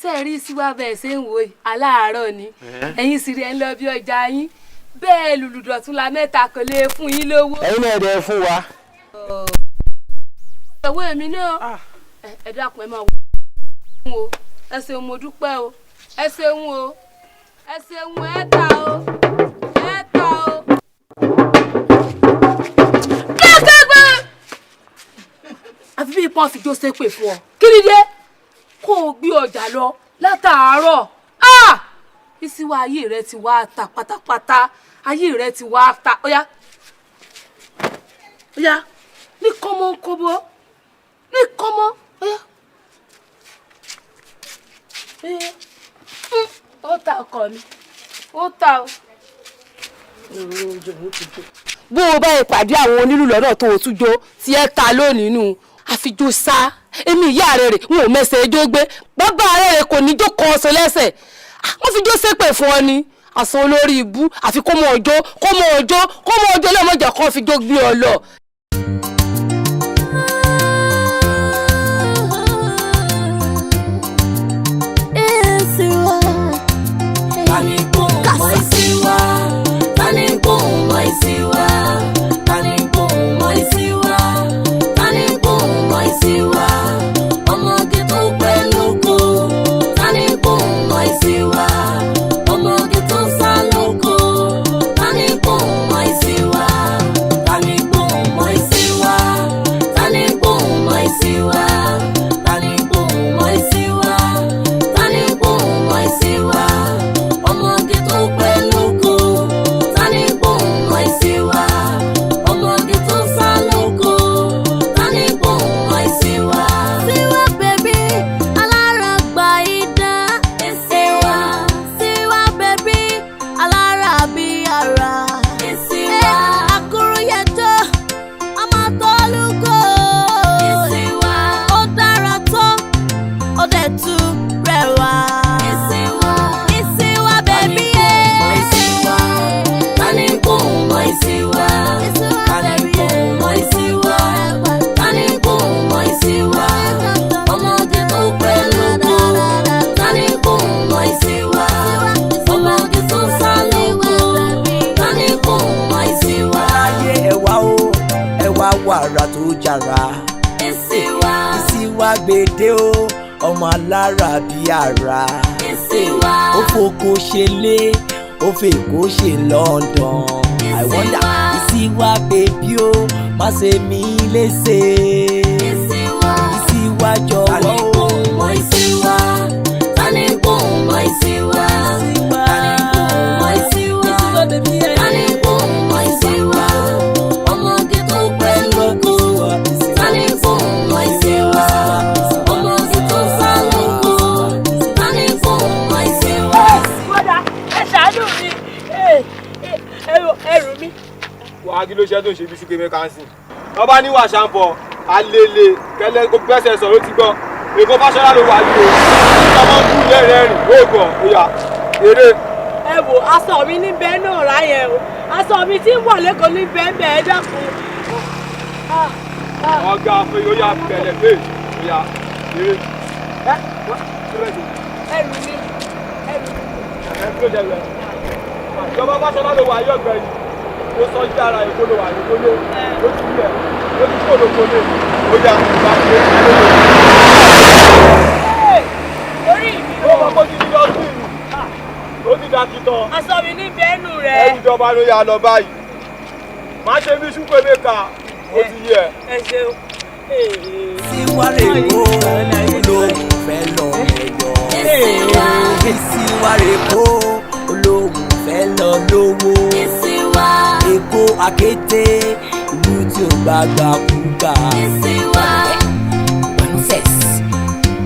Ṣé ẹ rí síwá bẹ́ẹ̀ ṣe ń wò yìí, aláàárọ̀ ni. Ẹ̀yin sì rí ẹ ń lọ bí ọjà yín. Bẹ́ẹ̀ lùlù dọ̀tún la mẹ́ta kò lè fún yín lówó. Ẹ̀yin náà dẹ fún wa. Owó èmi náà. Ẹ dákun, ẹ máa wò ó. Ẹ ṣeun, mo dúpẹ́ o. Ẹ ṣeun o. Ẹ ṣeun, ẹ ta o. Ẹ ta o. Kẹ́kẹ́gbẹ́! Àfi bí ipò àfijó ṣe pè fún ọ. Kí ni dé? Kó o gbé ọjà lọ látàárọ̀. Ìsíwá ayé rẹ ti wá ta pátápátá. Ayé rẹ ti wá ta. Óyá. Óyá. Ní kọ́mọ́ ń kọ́bọ́. Ní kọ́mọ́. Óyá. Ó ta ọkọ mi. Ó ta o. Bó o bá ìpàdé àwọn onílù lọ́nà tó o tún jó tí ẹ ta lónìí nù, àfijó sá. Èmi ìyá rẹ rè n ò mẹsẹ̀ ijó gbé, bàbá rẹ rè kò ní jó kan ọ̀sán lẹ́sẹ̀. Wọ́n fi jó ṣépè fún ọ ni àsan olórí ibú, àfi kó mọ ọjọ́, kó mọ ọjọ́, kó mọ ọjọ́ lọ́mọjà kan fi jó gbé ọ lọ. Wàrà tó jàrà. Ìsíwá gbèdé o, ọmọ alára bí ara. Ó foko ṣe lé, ó fèkó ṣe London. I wonder. Ìsíwá bèbí o, má ṣe mí léṣe. Ìsíwá jọ̀wọ́ o. Ìsíwá, tani kò mọ ìsíwá, tani kò mọ ìsíwá, tani kò mọ ìsíwá. Ọmọge tó pẹ́ lóko, tani kò mọ ìsíwá. Ọmọge tó sá lóko, tani kò mọ ìsíwá. Kódà ẹ ṣàánú mi, ẹrù mi. Wàá kí ló ṣe tó ń ṣe bí ṣúkẹ́ mẹ́kánsì. Wọ́n bá ní wà ṣàǹfọ̀, alele, kẹlẹ́ kó bẹ́sẹ̀ sọ̀rọ̀ ti gbọ́. Èkó Fáṣọlá ló wà yìí o. Ọmọ kú lẹ́rẹ̀ẹ́rìn, ó gbọ̀, ó yá, eré. Ẹ wò, aṣọ mi ní bẹ́ẹ̀ náà ráyẹ̀ o. Aṣọ mi tí ń wọ̀ lẹ́kọ̀ọ́ ní bẹ́ẹ̀ bẹ́ẹ̀, ẹ dákun. Ọ̀gá pé ó yá bẹ̀rẹ̀ pé ó yá, eré. Ẹ ẹrù mi, ẹrù mi. Ẹ kúrò jẹ rẹ. Ìjọba Fáṣọlá ló wà yí ọ̀gbẹ́ni. Ó sọ jí ara Èkó ló wà ní kólé. Ó ti rí ẹ̀. Ó ti kúrò lóko lé. Ó yá, ìgbà pé Orí mi ó mọ kó ti di dọ́sìn. Ó ti da titọ́. Aṣọ mi ní bẹ́ẹ̀nù rẹ̀. Ẹrù ìjọba ló yà lọ báyìí. Má ṣe bí ṣúpè mẹ́ka. Ó ti yẹ. Ẹ ṣeun. Ìsíwá rè kó olóhùn fẹ́ lọ ẹ̀yọ́. Ìsíwá rè kó olóhùn fẹ́ lọ lówó. Èkó àkété ìlú tí ò gbàgbà kúgbà.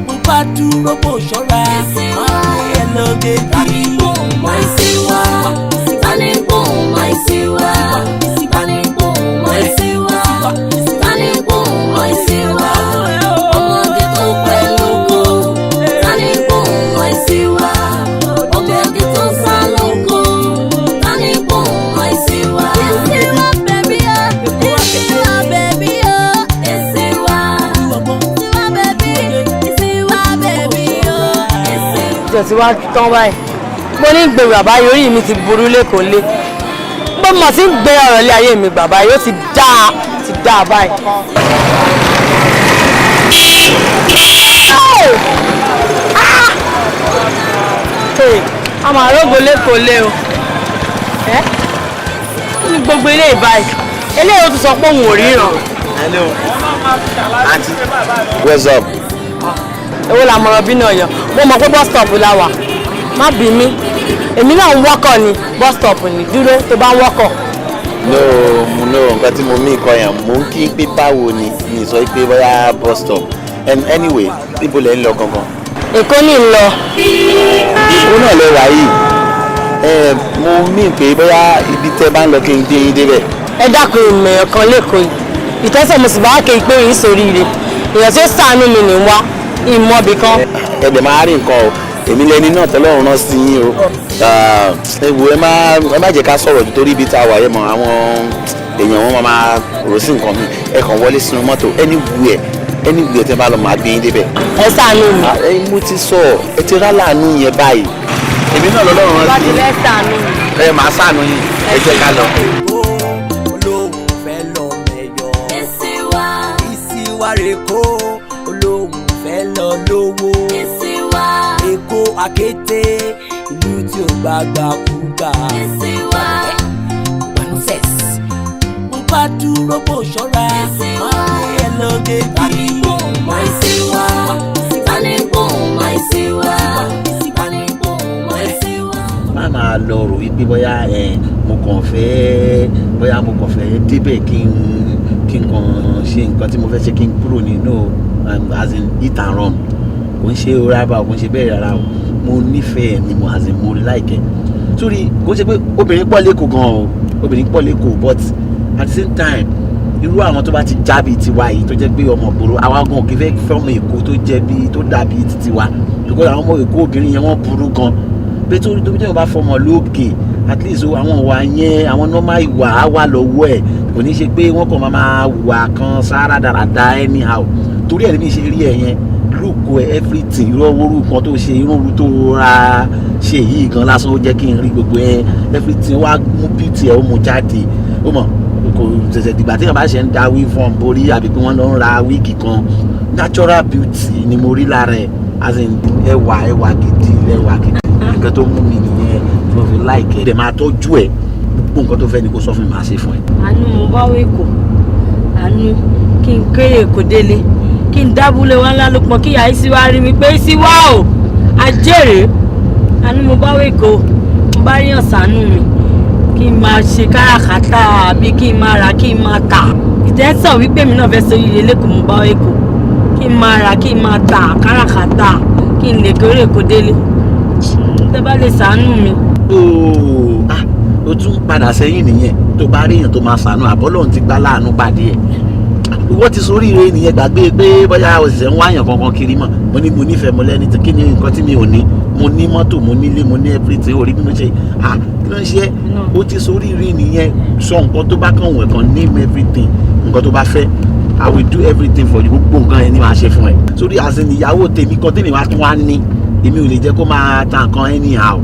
Mo bá dúró bó ṣọ́ra, máa gbé ẹ lọ bébí. Mọ ìsíwá, tani kò mọ ìsíwá, tani kò mọ ìsíwá, tani kò mọ ìsíwá. Ọmọge tó pẹ́ lóko, tani kò mọ ìsíwá. Ọmọge tó sá lóko, tani kò mọ ìsíwá. Ìsíwá bẹ̀bí o, ìsíwá bẹ̀bí o, ìsíwá. Ìsíwá bẹ̀bí, ìsíwá bẹ̀bí o, ìsíwá. Gbogbo tí wàá tán báyìí, mo ní gbèrò àbáyọ, orí mi ti burú lẹ́kọ̀ọ́ lé bó mo ti ń gbé ọ̀rọ̀ ilé ayé mi, bàbá yóò ti dáa, ti dáa báyìí. Oh! Ah! Hey, a máa rógo lẹ́kọ̀ọ́ lé o. Ẹ́, kí ni gbogbo ilé ìbáyìí? Eléyìí ó tún sọ pé òun ò ríran. Hello. Aunty. What's up? Èwo la mọ̀rọ̀ bí náà yọ? Mo mọ̀ pé bus stop la wà. Má bí mi, èmi náà ń wọ́kọ̀ ni. Bus stop ni dúró tó bá ń wọ́kọ̀. No, mo no nǹkan tí mo mí kọ yẹn, mo ń kí pé báwo ni, mi sọ pé bóyá bus stop. And anyway, ibo lẹ ń lọ gangan? Èkó ní ń lọ. Èkó náà lẹ wà yìí. Ẹ mo mí pé bóyá ibi tẹ́ bá ń lọ kí n gbé yín débẹ̀. Ẹ dákun, ìmọ̀ kan lẹ́kọ̀ọ́ yìí ìtọ́sẹ̀ mo sì bá wá kéde pé yìí sóríire, èèyàn tí ó ṣàánú mi ní wá ìmọ̀bì kan. Ẹ dẹ̀ máa rí nǹkan o, èmi lẹni náà tọ́lọ́run rán sí yín o. Ah, ẹ wo, ẹ má jẹ́ ká sọ̀rọ̀ jù torí ibi tá a wà yẹn mọ̀, àwọn èèyàn wọn máa rò sí nǹkan mi. Ẹ kàn wọlé sínú mọ́tò, anywhere, anywhere tẹ́ bá lọ, máa gbé yín débẹ̀. Ẹ ṣàánú mi. Ah, ẹ mo ti sọ, ẹ ti rá láàánú yẹn báyìí, èmi náà lọ́lọ́run rán sí yín. Fẹ́ ṣàánú mi. Ẹ máa ṣàánú yín, ẹ jẹ́ ká lọ. Olóhùn fẹ́ lọ mẹ́yọ. Ìsìwà. Ìsìwà rèkó, olóhùn fẹ́ lọ lówó. Ìsìwà. Èkó àkété, ìlú tí ó gbàgbà kúgbà. Ìsìwà. Princess, mo bá dúró bó ṣọ́ra, máa gbé ẹ lọ bébí. Tani gbóhùn mọ́ ìsìwà? Tani gbóhùn mọ́ ìsìwà? Tani gbóhùn mọ́ ìsìwà? Má máa lọ rò wípé bóyá ẹ mo kàn fẹ́, bóyá mo kàn fẹ́ débẹ̀ kí n kàn ṣe nǹkan tí mo fẹ́ ṣe kí n kúrò nínú, as in hit and run. Kò ń ṣe rárá o, kò ń ṣe bẹ́ẹ̀ rárá o. Mo nífẹ̀ẹ́ ni mo, as in mo like ẹ̀ sórí. Kò ń ṣe pé obìnrin pọ̀ lẹ́kọ̀ọ́ gan o, obìnrin pọ̀ lẹ́kọ̀ọ́, but at the same time, irú àwọn tó bá ti já bíi tiwa yìí, tó jẹ́ pé ọmọ ìgboro, àwa gan kì í fẹ́ fẹ́ ọmọ Èkó tó jẹ́ bíi tó dàbí tiwa, because àwọn ọmọ Èkó obìnrin yẹn, wọ́n burú gan. Pé tó tó bí wọ́n bá fọmọ lókè, at least o, àwọn ìwà yẹn, àwọn normal ìwà á wà lọ́wọ́ ẹ̀. Kò ní ṣe pé wọ́n kàn máa máa wà kan sára dáradára anyhow. Torí ẹ̀ ní bí ṣe rí ẹ̀ yẹn, look ẹ, everything, irú owó kan tó ṣe, irú òru tó ra ṣe yìí gan lásán, ó jẹ́ kí n rí gbogbo ẹ, everything wá mú beauty ẹ̀, ó mú jáde. Ó mọ̀ kò ṣẹ̀ṣẹ̀ dìgbà tí yàrá bá ṣe ń da weave-on borí àbí pé wọ́n lọ ń ra wig kan. Natural beauty ni mo rí lára ẹ̀, as in ẹwà, ẹwà gidi, ẹwà gidi. Nǹkan tó mú mi nìyẹn tí mo fi like ẹ̀. Dẹ̀ máa tọ́jú ẹ̀, gbogbo nǹkan tó fẹ́ ni kò sọ fún mi, máa ṣe fún ẹ. Àánú mo bá wé kò, àánú kí n kéré kò délé, kí n dábúlé wọn ńlá ló pọn, kí ìyá isi wá rí mi pé isi wá o àjèrè. Àánú mo bá wé kò, mo bá ríyàn ṣàánú mi kí n máa ṣe káràkátà àbí kí n máa rà kí n máa tà. Ìtẹ́sàn wípé mi náà fẹ́ sọ ilé lẹ́kọ̀ọ́, mo bá wé kò kí n máa rà kí n máa tà káràkátà, kí n lè kéré kò délé. Tẹ́ bá lè ṣàánú mi. Ooo, ah, o tún padà sẹ́yìn nìyẹn. Tó bá rí èèyàn tó máa ṣàánú, àbọ́lọ́run ti gbá láàánú pàdé ẹ̀, ìwọ ti soríire nìyẹn. Gbàgbé pé bóyá òṣìṣẹ́ ń wáyàn kankan kiri mọ́. Mo ní mo nífẹ̀ẹ́, mo lẹ́ni tí kí ni nǹkan tí mi ò ní? Mo ní mọ́tò, mo nílé, mo ní everything. Orí bí mo ṣe, ah, kí ló ń ṣe é? O ti soríire nìyẹn. Sọ nǹkan tó bá kàn wọ̀n kan, name everything, nǹkan tó bá fẹ́, I will do everything for you. Gbogbo nǹkan yẹn ni màá ṣe fún ẹ. Sórí àṣẹ ìyàwó tèmi kan tèmi wá tún wá ní, èmi ò lè jẹ́ kó máa ta nǹkan anyhow.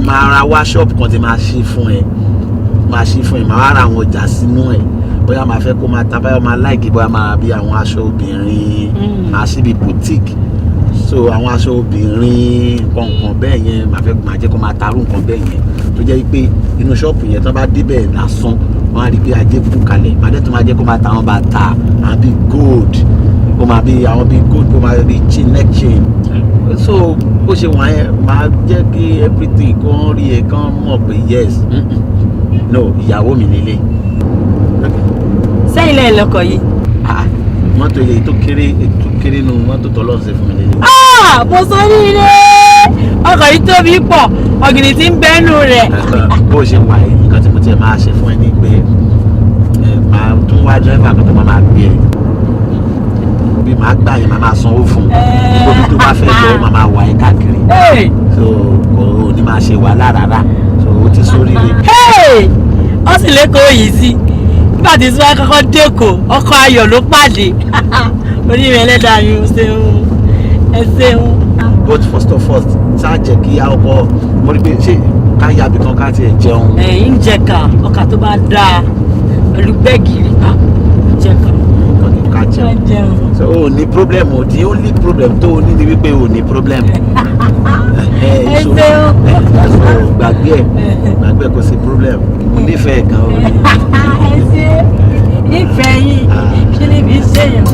Máa ra wá ṣọ́ọ̀bù kan tí máa ṣe fún ẹ, máa ṣe fún ẹ, máa wá ra àwọn ọjà sínú ẹ. Bóyá máa fẹ́ kó máa ta, bóyá máa like, bóyá máa bí àwọn aṣọ obìnrin, máa ṣe bí boutique. So àwọn aṣọ obìnrin, nǹkan nǹkan bẹ́ẹ̀ yẹn, máa fẹ́ máa jẹ́ kó máa tarú nǹkan bẹ́ẹ̀ yẹn, tó jẹ́ pé inú ṣọ́ọ̀bù yẹn, tó bá débẹ̀ lásán, wọ́n á rí pé ajé kú kalẹ̀. Máa dẹ́ tó máa jẹ́ kó máa ta àwọn bàtà, àwọn bíi gold, ó máa bí àwọn bíi gold, ó máa bí chain, neck chain. So bó ṣe wà yẹn, máa jẹ́ kí everything kó rí ẹ, kán mọ̀ pé yes, no, ìyàwó mi lélẹ̀. Sẹ́yìn lẹ́yìn lọkọ̀ yìí. Ah, mọ́tò ilé tó kéré, tó kéré nu mọ́tò tọ́lọ́ ṣe fún mi lélẹ̀. Ah, mo sọ ní ilé ọkọ̀ yìí tóbi pọ̀, ọ̀gìnì tí ń bẹ́nu rẹ̀. Bó ṣe wà yìí, nǹkan tí mo tiẹ̀ máa ṣe fún ẹ ní pé ẹ máa tún wá dírẹ́fà kan tó máa máa gbé ẹ, bí màá gbà yẹn, màá máa sanwó fún un. Gbogbo ibi tó bá fẹ́ lọ, màá máa wà ẹ́ káàkiri. So kò ní máa ṣe wàhálà rárá. So ó ti sóríire. Ó sì lẹ́kọ̀ọ́ yìí sí nígbà tí sọ́wọ́ kọ́kọ́ dẹ́kọ̀, ọkọ̀ ayọ̀ ló pàdé orí mi. Ẹlẹ́dàá mi, ò ṣeun, ẹ ṣeun. But first of all, Ṣáà jẹ́ kí a ọkọ mo rí pé ṣé ká yàbí kan ká tiẹ̀ jẹun. Ẹ̀yin ń jẹ̀ka ọkà tó bá dáa pẹ̀lú gbẹ̀gìrì, jẹ̀ka. Ká jẹun. So o ní problem o, the only problem tó o ní ni wípé o ní problem. Ẹ ṣeun. Gbàgbé ẹ, gbàgbé ẹ, kò sí problem. Mo nífẹ̀ẹ́ gan o. Ẹ ṣe ìfẹ́ yín, kí ni bí ṣèyàn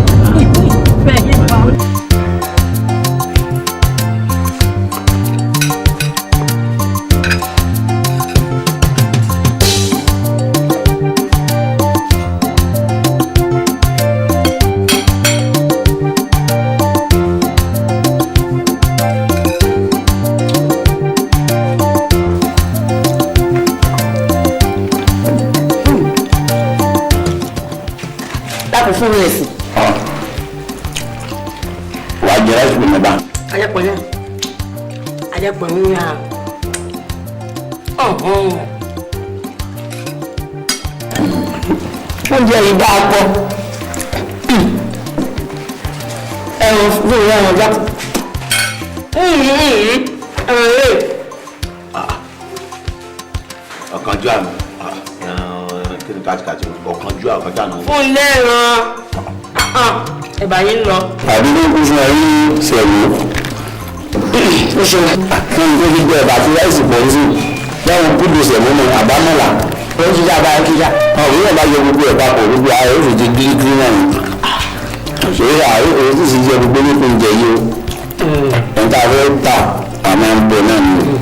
ìfẹ́ yín pa. Dákun, fún mi ẹ̀sìn. Wàá jẹ ráìsì pẹ̀lú ẹ̀bà. Ajẹ́pọ̀ náà, ajẹ́pọ̀ ń yà. Ọ̀hún. Oúnjẹ yìí dáa pọ̀. Ẹ̀rọ fún mi, ẹ̀rọ dákun. Ẹ̀rọ rẹ̀. Ọ̀kánjúà mi, kí ni kàtìkàtì ọ̀kánjúà, ọ̀kánjúà náà. Fún lẹ́ran, ẹ̀bà yín lọ. Àbí ló kún fún ẹ ní sẹ̀wó. Ó ṣeun. Fún mi tó fi gbé ẹ̀bà àti ráìsì pọ̀ sí báwọn kúndù sẹ̀mó ni àbámọ̀là ó ń ṣiṣẹ́ abáyé kíkà. Àwọn òwe bá yọ gbogbo ẹ̀ papọ̀, gbogbo ara ó sì ti gírígírí náà ni. Ṣé àárẹ̀ òun sì ṣiṣẹ́ gbogbo nípa oúnjẹ yìí o. Ẹ̀ń tá a fẹ́ tà, a máa ń bọ̀ náà ni o.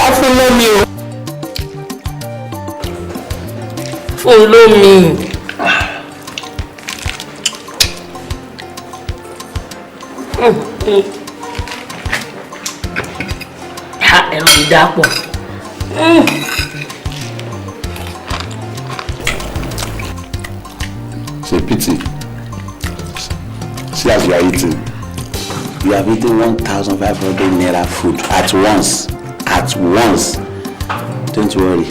Á fún lómi o. Fún lómi. Ha, ẹran yìí dáa pọ̀. It's a pity. See as you are eating. You have eaten 1,500 naira food at once. At once. Don't worry.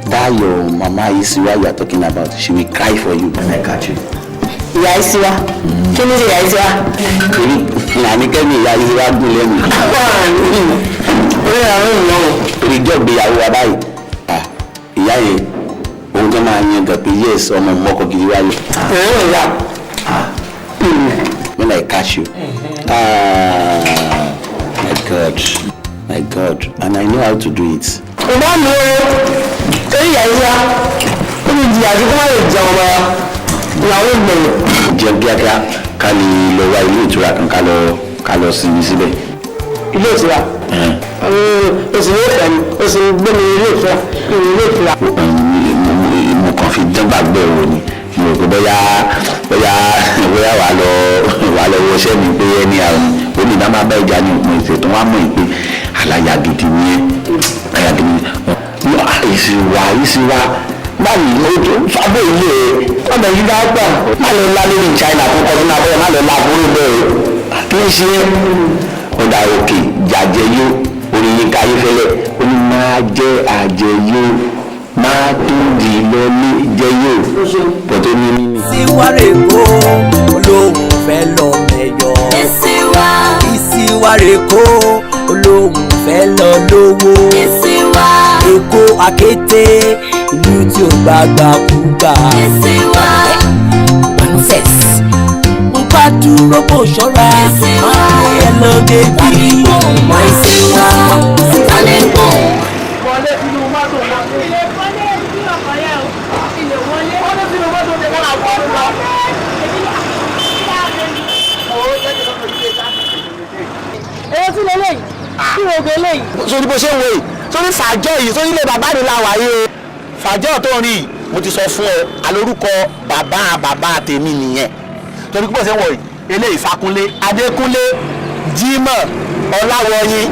That your mama Isiwa you are talking about, she will cry for you when I catch you. Ìyá Isiwa, kí ni ìyá Isiwa? Torí Àníkẹ́ ni ìyá Isiwa gùn lẹ́nu. Orí àwọn èèyàn o. Torí ìjọ ìgbéyàwó wa báyìí, ah, ìyá yẹn, òun tó máa yan gan pé yes, ọmọ mọ́kọ gidi wáyé. Ẹ̀rọ ìyá. When I catch you. Ah, my God, my God, and I know how to do it. Ìbá mi o, torí ìyá Isiwa, ó ní jìyà sí kó má lè jẹun ọmọ ìyàwó ìgbẹ̀yìn. Jẹun kíákíá ká lè lọ wá ilé ìtura kan, ká lọ sinmi síbẹ̀. Ilé ìtura? O sì ní ìfẹ́ mi, o sì ń gbé mi ilé ìtura, ilé ìtura. Mo kàn fi dán gbàgbọ́ wò ni. Mo rò pé bóyá wàá lọ wọṣẹ́ mi pé ẹni àrùn omi ìdá máa bá ìjà ní òpin ìṣe tó wá mọ̀ pé aláya gidi ni ẹ́, aláya gidi ni ẹ́. Ìsìwà ìsìwà báyìí ó tó fábọ̀ ilé ẹ̀ Ọbẹ̀ yìí dáa pọ̀. Má lọ lá lórí China tó kọjú náà, bẹ́ẹ̀ má lọ lá àbúrò bẹ́ẹ̀ o, kí n ṣe ọ̀dà òkè jàjẹ yó. Orí yín káyé fẹ́lẹ́, ó ní máa jẹ́ àjẹyó, máa tún di lọlé jẹyó pọ̀tó ní mímí. Ìsíwárè kó olóhùn fẹ́ lọ mẹ́yọ. Ìsíwá. Ìsíwárè kó olóhùn fẹ́ lọ lówó. Ìsíwá. Èkó àkété, ìlú tí ó gbàgbà kúgbà. Ìsíwá. Princess, mo bá dúró bó ṣọ́ra, Ìsíwá. máa gbé ẹ lọ débi. Mọ ìsíwá. Tani gbóhùn. Wọlé sínú mọ́tò náà. Ilé wọlé sí ọkọ̀ yẹn o. Ilé wọlé. Wọlé sínú mọ́tò ní kọ́lá wọlé lọ. Èrò tún lélẹ́yìí. Kí wo gbé léyìí? Sórí bó ṣe ń wo yìí, sórí fàájọ́ yìí, sórí ilé bàbá mi la wà yìí o. Fàájọ́ tó ń rí yìí, mo ti sọ fún ẹ, alórúkọ bàbá bàbá tèmi nìyẹn. Torí bó ṣe ń wọ yìí, eléyìí Fakunlé, Adékúnlé, Jímọ̀, Ọláwọyìn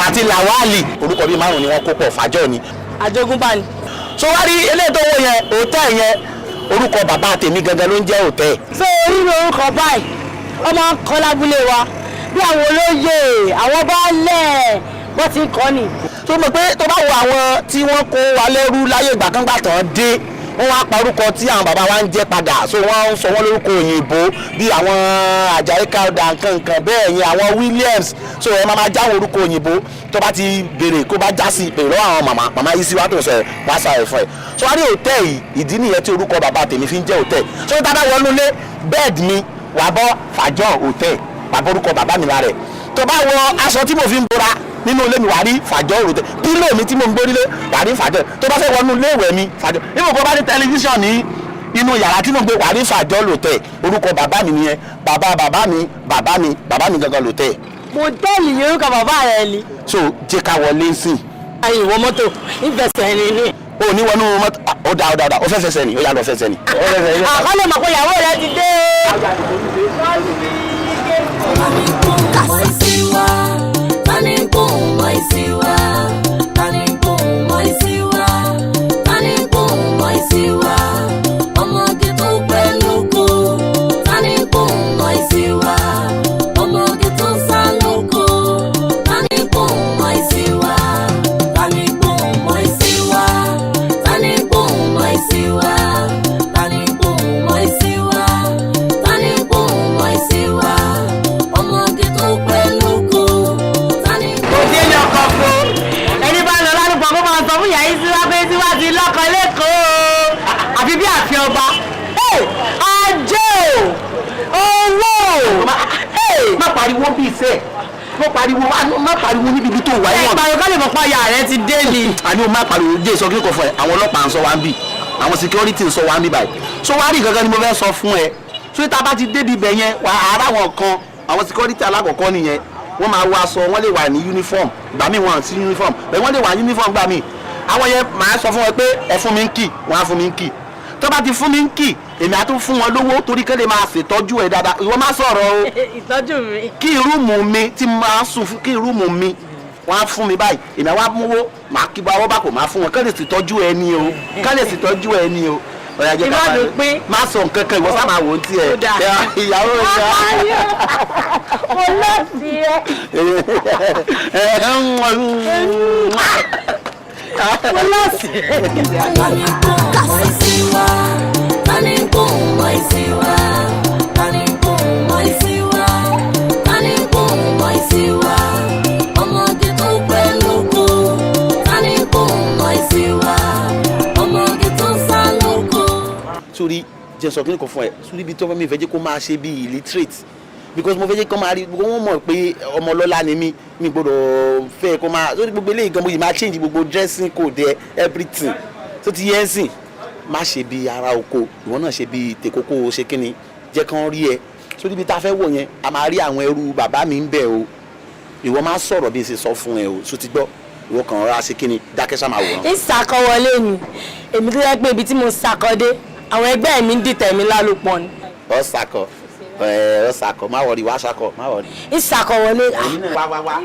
àti Làwálì, orúkọ bíi márùn ni wọ́n kó pọ̀, fàájọ́ ni. Àjogúnbá ni. So wá rí eléyìí tó wọ yẹn, hòtẹ́ẹ̀ yẹn, orúkọ bàbá tèmi gangan ló ń jẹ́ hòtẹ́ẹ̀. Ṣé orí orúkọ báyìí wọ́n máa ń kọ́ lábúlé wa, bí àwọn olóyè, àwọn baálẹ̀, wọ́n ti ń kọ́ ni. Tó mọ̀ pé tó bá wo àwọn tí wọ́n kó wa lẹ́rú láyé ìgbà kan gbà tán dé, Wọ́n wá parúkọ tí àwọn bàbá wa ń jẹ́ padà, so wọ́n ń sọ wọ́n lórúkọ òyìnbó bí àwọn Àjàyí Crowther nkankan bẹ́ẹ̀ yẹn, àwọn Williams. So ẹ máa máa jáwọ́ orúkọ òyìnbó. Tó bá ti béèrè, kó bá já sí, béèrè lọ́wọ́ àwọn màmá màmá yìí sí wa tó sọ ẹ̀ wá sa ẹ̀ fún ẹ̀. So wá ní hòtẹ́ẹ̀lì yìí, ìdí nìyẹn tí orúkọ bàbá tèmi fi ń jẹ́ hòtẹ́ẹ̀lì. So tá a bá wọnú ilé, bed mi wà bọ́ Fàjọ́ Hòtẹ́ẹ̀lì, bàbá orúkọ bàbá mi lára ẹ̀. Tó bá wọ aṣọ tí mo fi ń bora nínú ilé mi, wà rí Fàjọ́ Hòtẹ́ẹ̀lì. Pillow mi tí mo ń gbórílé, wà rí Fàjọ́. Tó bá fẹ́ wọnú ilé ìwẹ̀ mi, Fàjọ́. Níbo kó bá ní tẹlifíṣàn ní inú yàrá tí mo gbé, wà rí Fàjọ́ Hòtẹ́ẹ̀lì. Orúkọ bàbá mi nìyẹn. Bàbá bàbá mi, bàbá mi, bàbá mi gangan lòtẹ́ẹ̀. Hòtẹ́ẹ̀lì yẹn, orúkọ bàbá rẹ ni. So jẹ́ ká wọlé sí. Ayé ìwọ mọ́tò ìfẹsẹ̀ ni ní. O ní wọnú mọ́tò. Ó dáa, ó dáa, ó dáa. Ó fẹ́ fẹsẹ̀ ni, ó yá, lọ fẹsẹ̀ ni. Ó fẹ́ fẹsẹ̀ ni. Àkọlé mọ̀ pé ìyàwó rẹ ti dé. Mọ̀ tani gbóhùn mọ́ ìsíwá, tani gbóhùn mọ́ ìsíwá, tani gbóhùn mọ́ ìsíwá, ọmọge tó pẹ́ lóko, tani gbóhùn mọ́ ìsíwá, ọmọge tó sá lóko, tani gbóhùn mọ́ ìsíwá, tani gbóhùn mọ́ ìsíwá, tani gbóhùn mọ́ ìsíwá, tani gbóhùn mọ́ ìsíwá, tani gbóhùn mọ́ ìsíwá, ọmọge tó pẹ́ lóko, tani Kò sí ní ọkọ̀ fún ẹni bá lọ lárúkọ, kó máa sọ fún ìyá yìí síwá pé síwá ti lọ́kọ lẹ́kọ̀ọ́, àfi bí àfi ọba. Hey, ajé o, owó. Má pariwo bí iṣẹ́, má pariwo, má pariwo níbi ibi tó wà. Ẹ pariwo ká lè mọ̀ pé aya rẹ ti dé ni. Àní o má pariwo. Jẹ́ ìsọ kíkọ fún ẹ, àwọn ọlọ́pàá ń sọ wá ń bì, àwọn security ń sọ wá ń bì báyìí. So wá rí gangan ni mo fẹ́ sọ fún ẹ. So tá a bá ti débi ibẹ̀ yẹn, wà ara wọn kan, àwọn security alákọ̀ọ́kọ́ nìyẹn. Wọ́n máa wọ aṣọ, wọ́n lè wà ní uniform gbà mí, wọ́n sí uniform bẹ́ẹ̀, wọ́n lè wà ní uniform gbà mí. Àwọn yẹn, màá sọ fún wọn pé ẹ fún mi ń kì, wọ́n á fún mi ń kì. Tó bá ti fún mi ń kì, èmi á tún fún wọn lówó torí kí lè máa ṣètọ́jú ẹ dáadáa. Ìwọ má sọ̀rọ̀ o. Ìtọ́jú mi. Kí room mi tí máa sùn fún, kí room mi wọ́n á fún mi báyìí, èmi àwa mówó, màá kí bá ọwọ́ bá kò máa fún wọn, kí lè ṣètọ́jú ẹ ní o, kí lè ṣètọ́jú ẹ ní o. Ọ̀yà jẹ́ ká Ìwádìí pín. Má sọ nǹkan kan, ìwọ sáà máa wò ó tiẹ̀. Ó dáa. Ìyàwó mi. Mo lọ́ọ̀sì ẹ. Mo lọ́ọ̀sì ẹ. Tani gbóhùn mọ́ ìsíwá, tani gbóhùn mọ́ ìsíwá, tani gbóhùn mọ́ ìsíwá, tani gbóhùn mọ́ ìsíwá, ọmọge tó pẹ́ lóko, tani gbóhùn mọ́ ìsíwá, ọmọge tó sá lóko. Sórí, jẹ́ sọ kíni kan fún ẹ. Sórí ibi tí wọ́n mi fẹ́ jẹ́ kó máa ṣe bí illiterate, because mo fẹ́ jẹ́ kó máa rí wọ́n mọ̀ pé ọmọ ọlọ́lá ni mí. Mi gbọ́dọ̀ fẹ́ kó máa sórí gbogbo eléyìí gan. Mo yìí máa change gbogbo dressing code ẹ, everything tó ti yẹ ẹ́ sìn. Má ṣe bí ara oko, ìwọ náà ṣe bí tèkókó, ṣe kíni, jẹ́ kán rí ẹ. Sórí ibi tá a fẹ́ wọ̀ yẹn, a máa rí àwọn ẹrú bàbá mi ń bẹ̀ o. Ìwọ máa sọ̀rọ̀ bí n ṣe sọ fún ẹ o. So ti gbọ́? Ìwọ kàn rọra ṣe kíni, dákẹ́ sá, máa wòran. Ìsàkọwọlé ni èmi tó yẹ pé ibi tí mo sàkọdé, àwọn ẹgbẹ́ mi ń dìtẹ̀ mi lálòpọ̀ ni. Ọ sàkọ ẹ, ọ sàkọ, má worry, wá sàkọ, má worry. Ìsàkọwọlé. Èmi náà wá wá wá,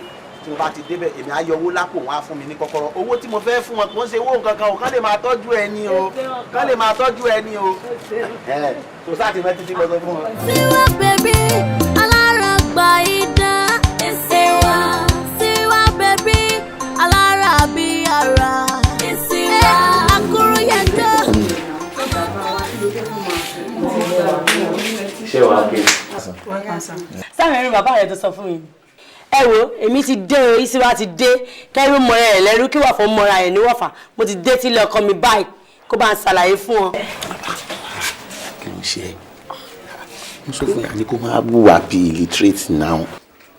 tí mo bá ti débẹ̀, èmi á yọ owó lápò, wọn á fún mi ní kọ́kọ́rọ́. Owó tí mo fẹ́ fún wọn kò ń ṣe owó nǹkan kan o, kán lè máa tọ́jú ẹ ní o, kán lè máa tọ́jú ẹ ní o. Ẹ tó sáà ti mẹ́tí tí mo sọ fún wọn. Siwa baby, alára gba idán. Siwa, Siwa baby, alára bí ara. Siwa, akúrú yẹjọ́. Ṣé wàá gbé? Sáwọn ẹrú bàbá rẹ tó sọ fún mi. Ẹ wo, èmi ti dé o, Ìsíwá ti dé. Kẹrù mọra ẹ lẹ́rú, kí wàá fọ mọra ẹ níwọ̀fà. Mo ti dé tílé ọkọ mi báyìí, kó bá ń ṣàlàyé fún ọ. Kí ló ń ṣe ẹ? Mo sọ fún yàrá ni kó máa wùwà bí illiterate now.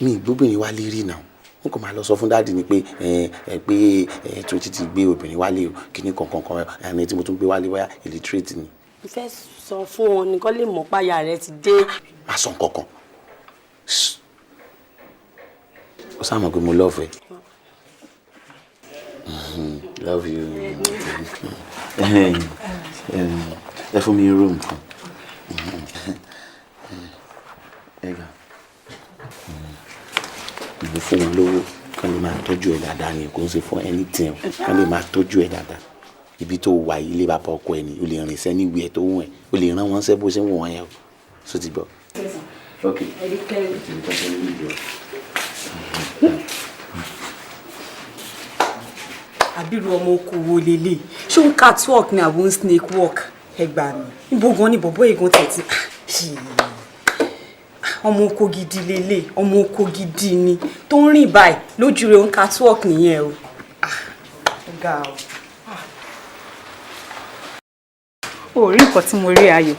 Mi ìgbóbìnrin wálé rí now. N kò máa lọ sọ fún daddy ni pé ẹ ẹ pé ẹ tó ti ti gbé obìnrin wálé o, kíní kankan kan ẹni tí mo tún gbé wálé, wáyà illiterate ni. Mo fẹ́ sọ fún wọn nìkan lè mọ̀ páyà rẹ ti dé. Má sọ nǹkan kan. Ó sáà mọ̀ pé mo love ẹ. Love you. Ẹ fún mi room kan. Ẹ gbà, mo fún wọn lówó kán lè máa tọ́jú ẹ dáadáa ni, kò ń ṣe fún anything o, kán lè máa tọ́jú ẹ dáadáa. Ibi tó wà yìí, ilé bàbá ọkọ ẹ ni. O lè rìn sẹ́ni ìwé ẹ tó wù ẹ, o lè rán wọn sẹ́ bó ṣe ń wù wọ́n yẹn o. So ti gbọ́? Ok. Àbírú ọmọ oko wo lélẹ̀? Ṣé ó ń catwalk ni àbó ń snake walk? Ẹ gbà mí. Níbo gan ni bọ̀bọ́ ìgan tẹ̀tí? Ọmọ oko gidi lélẹ̀, ọmọ oko gidi ni. Tó ń rìn báyìí lójú rẹ̀, ó ń catwalk nìyẹn o. Ó ga o. O rí nǹkan tí mo rí, Ayọ̀.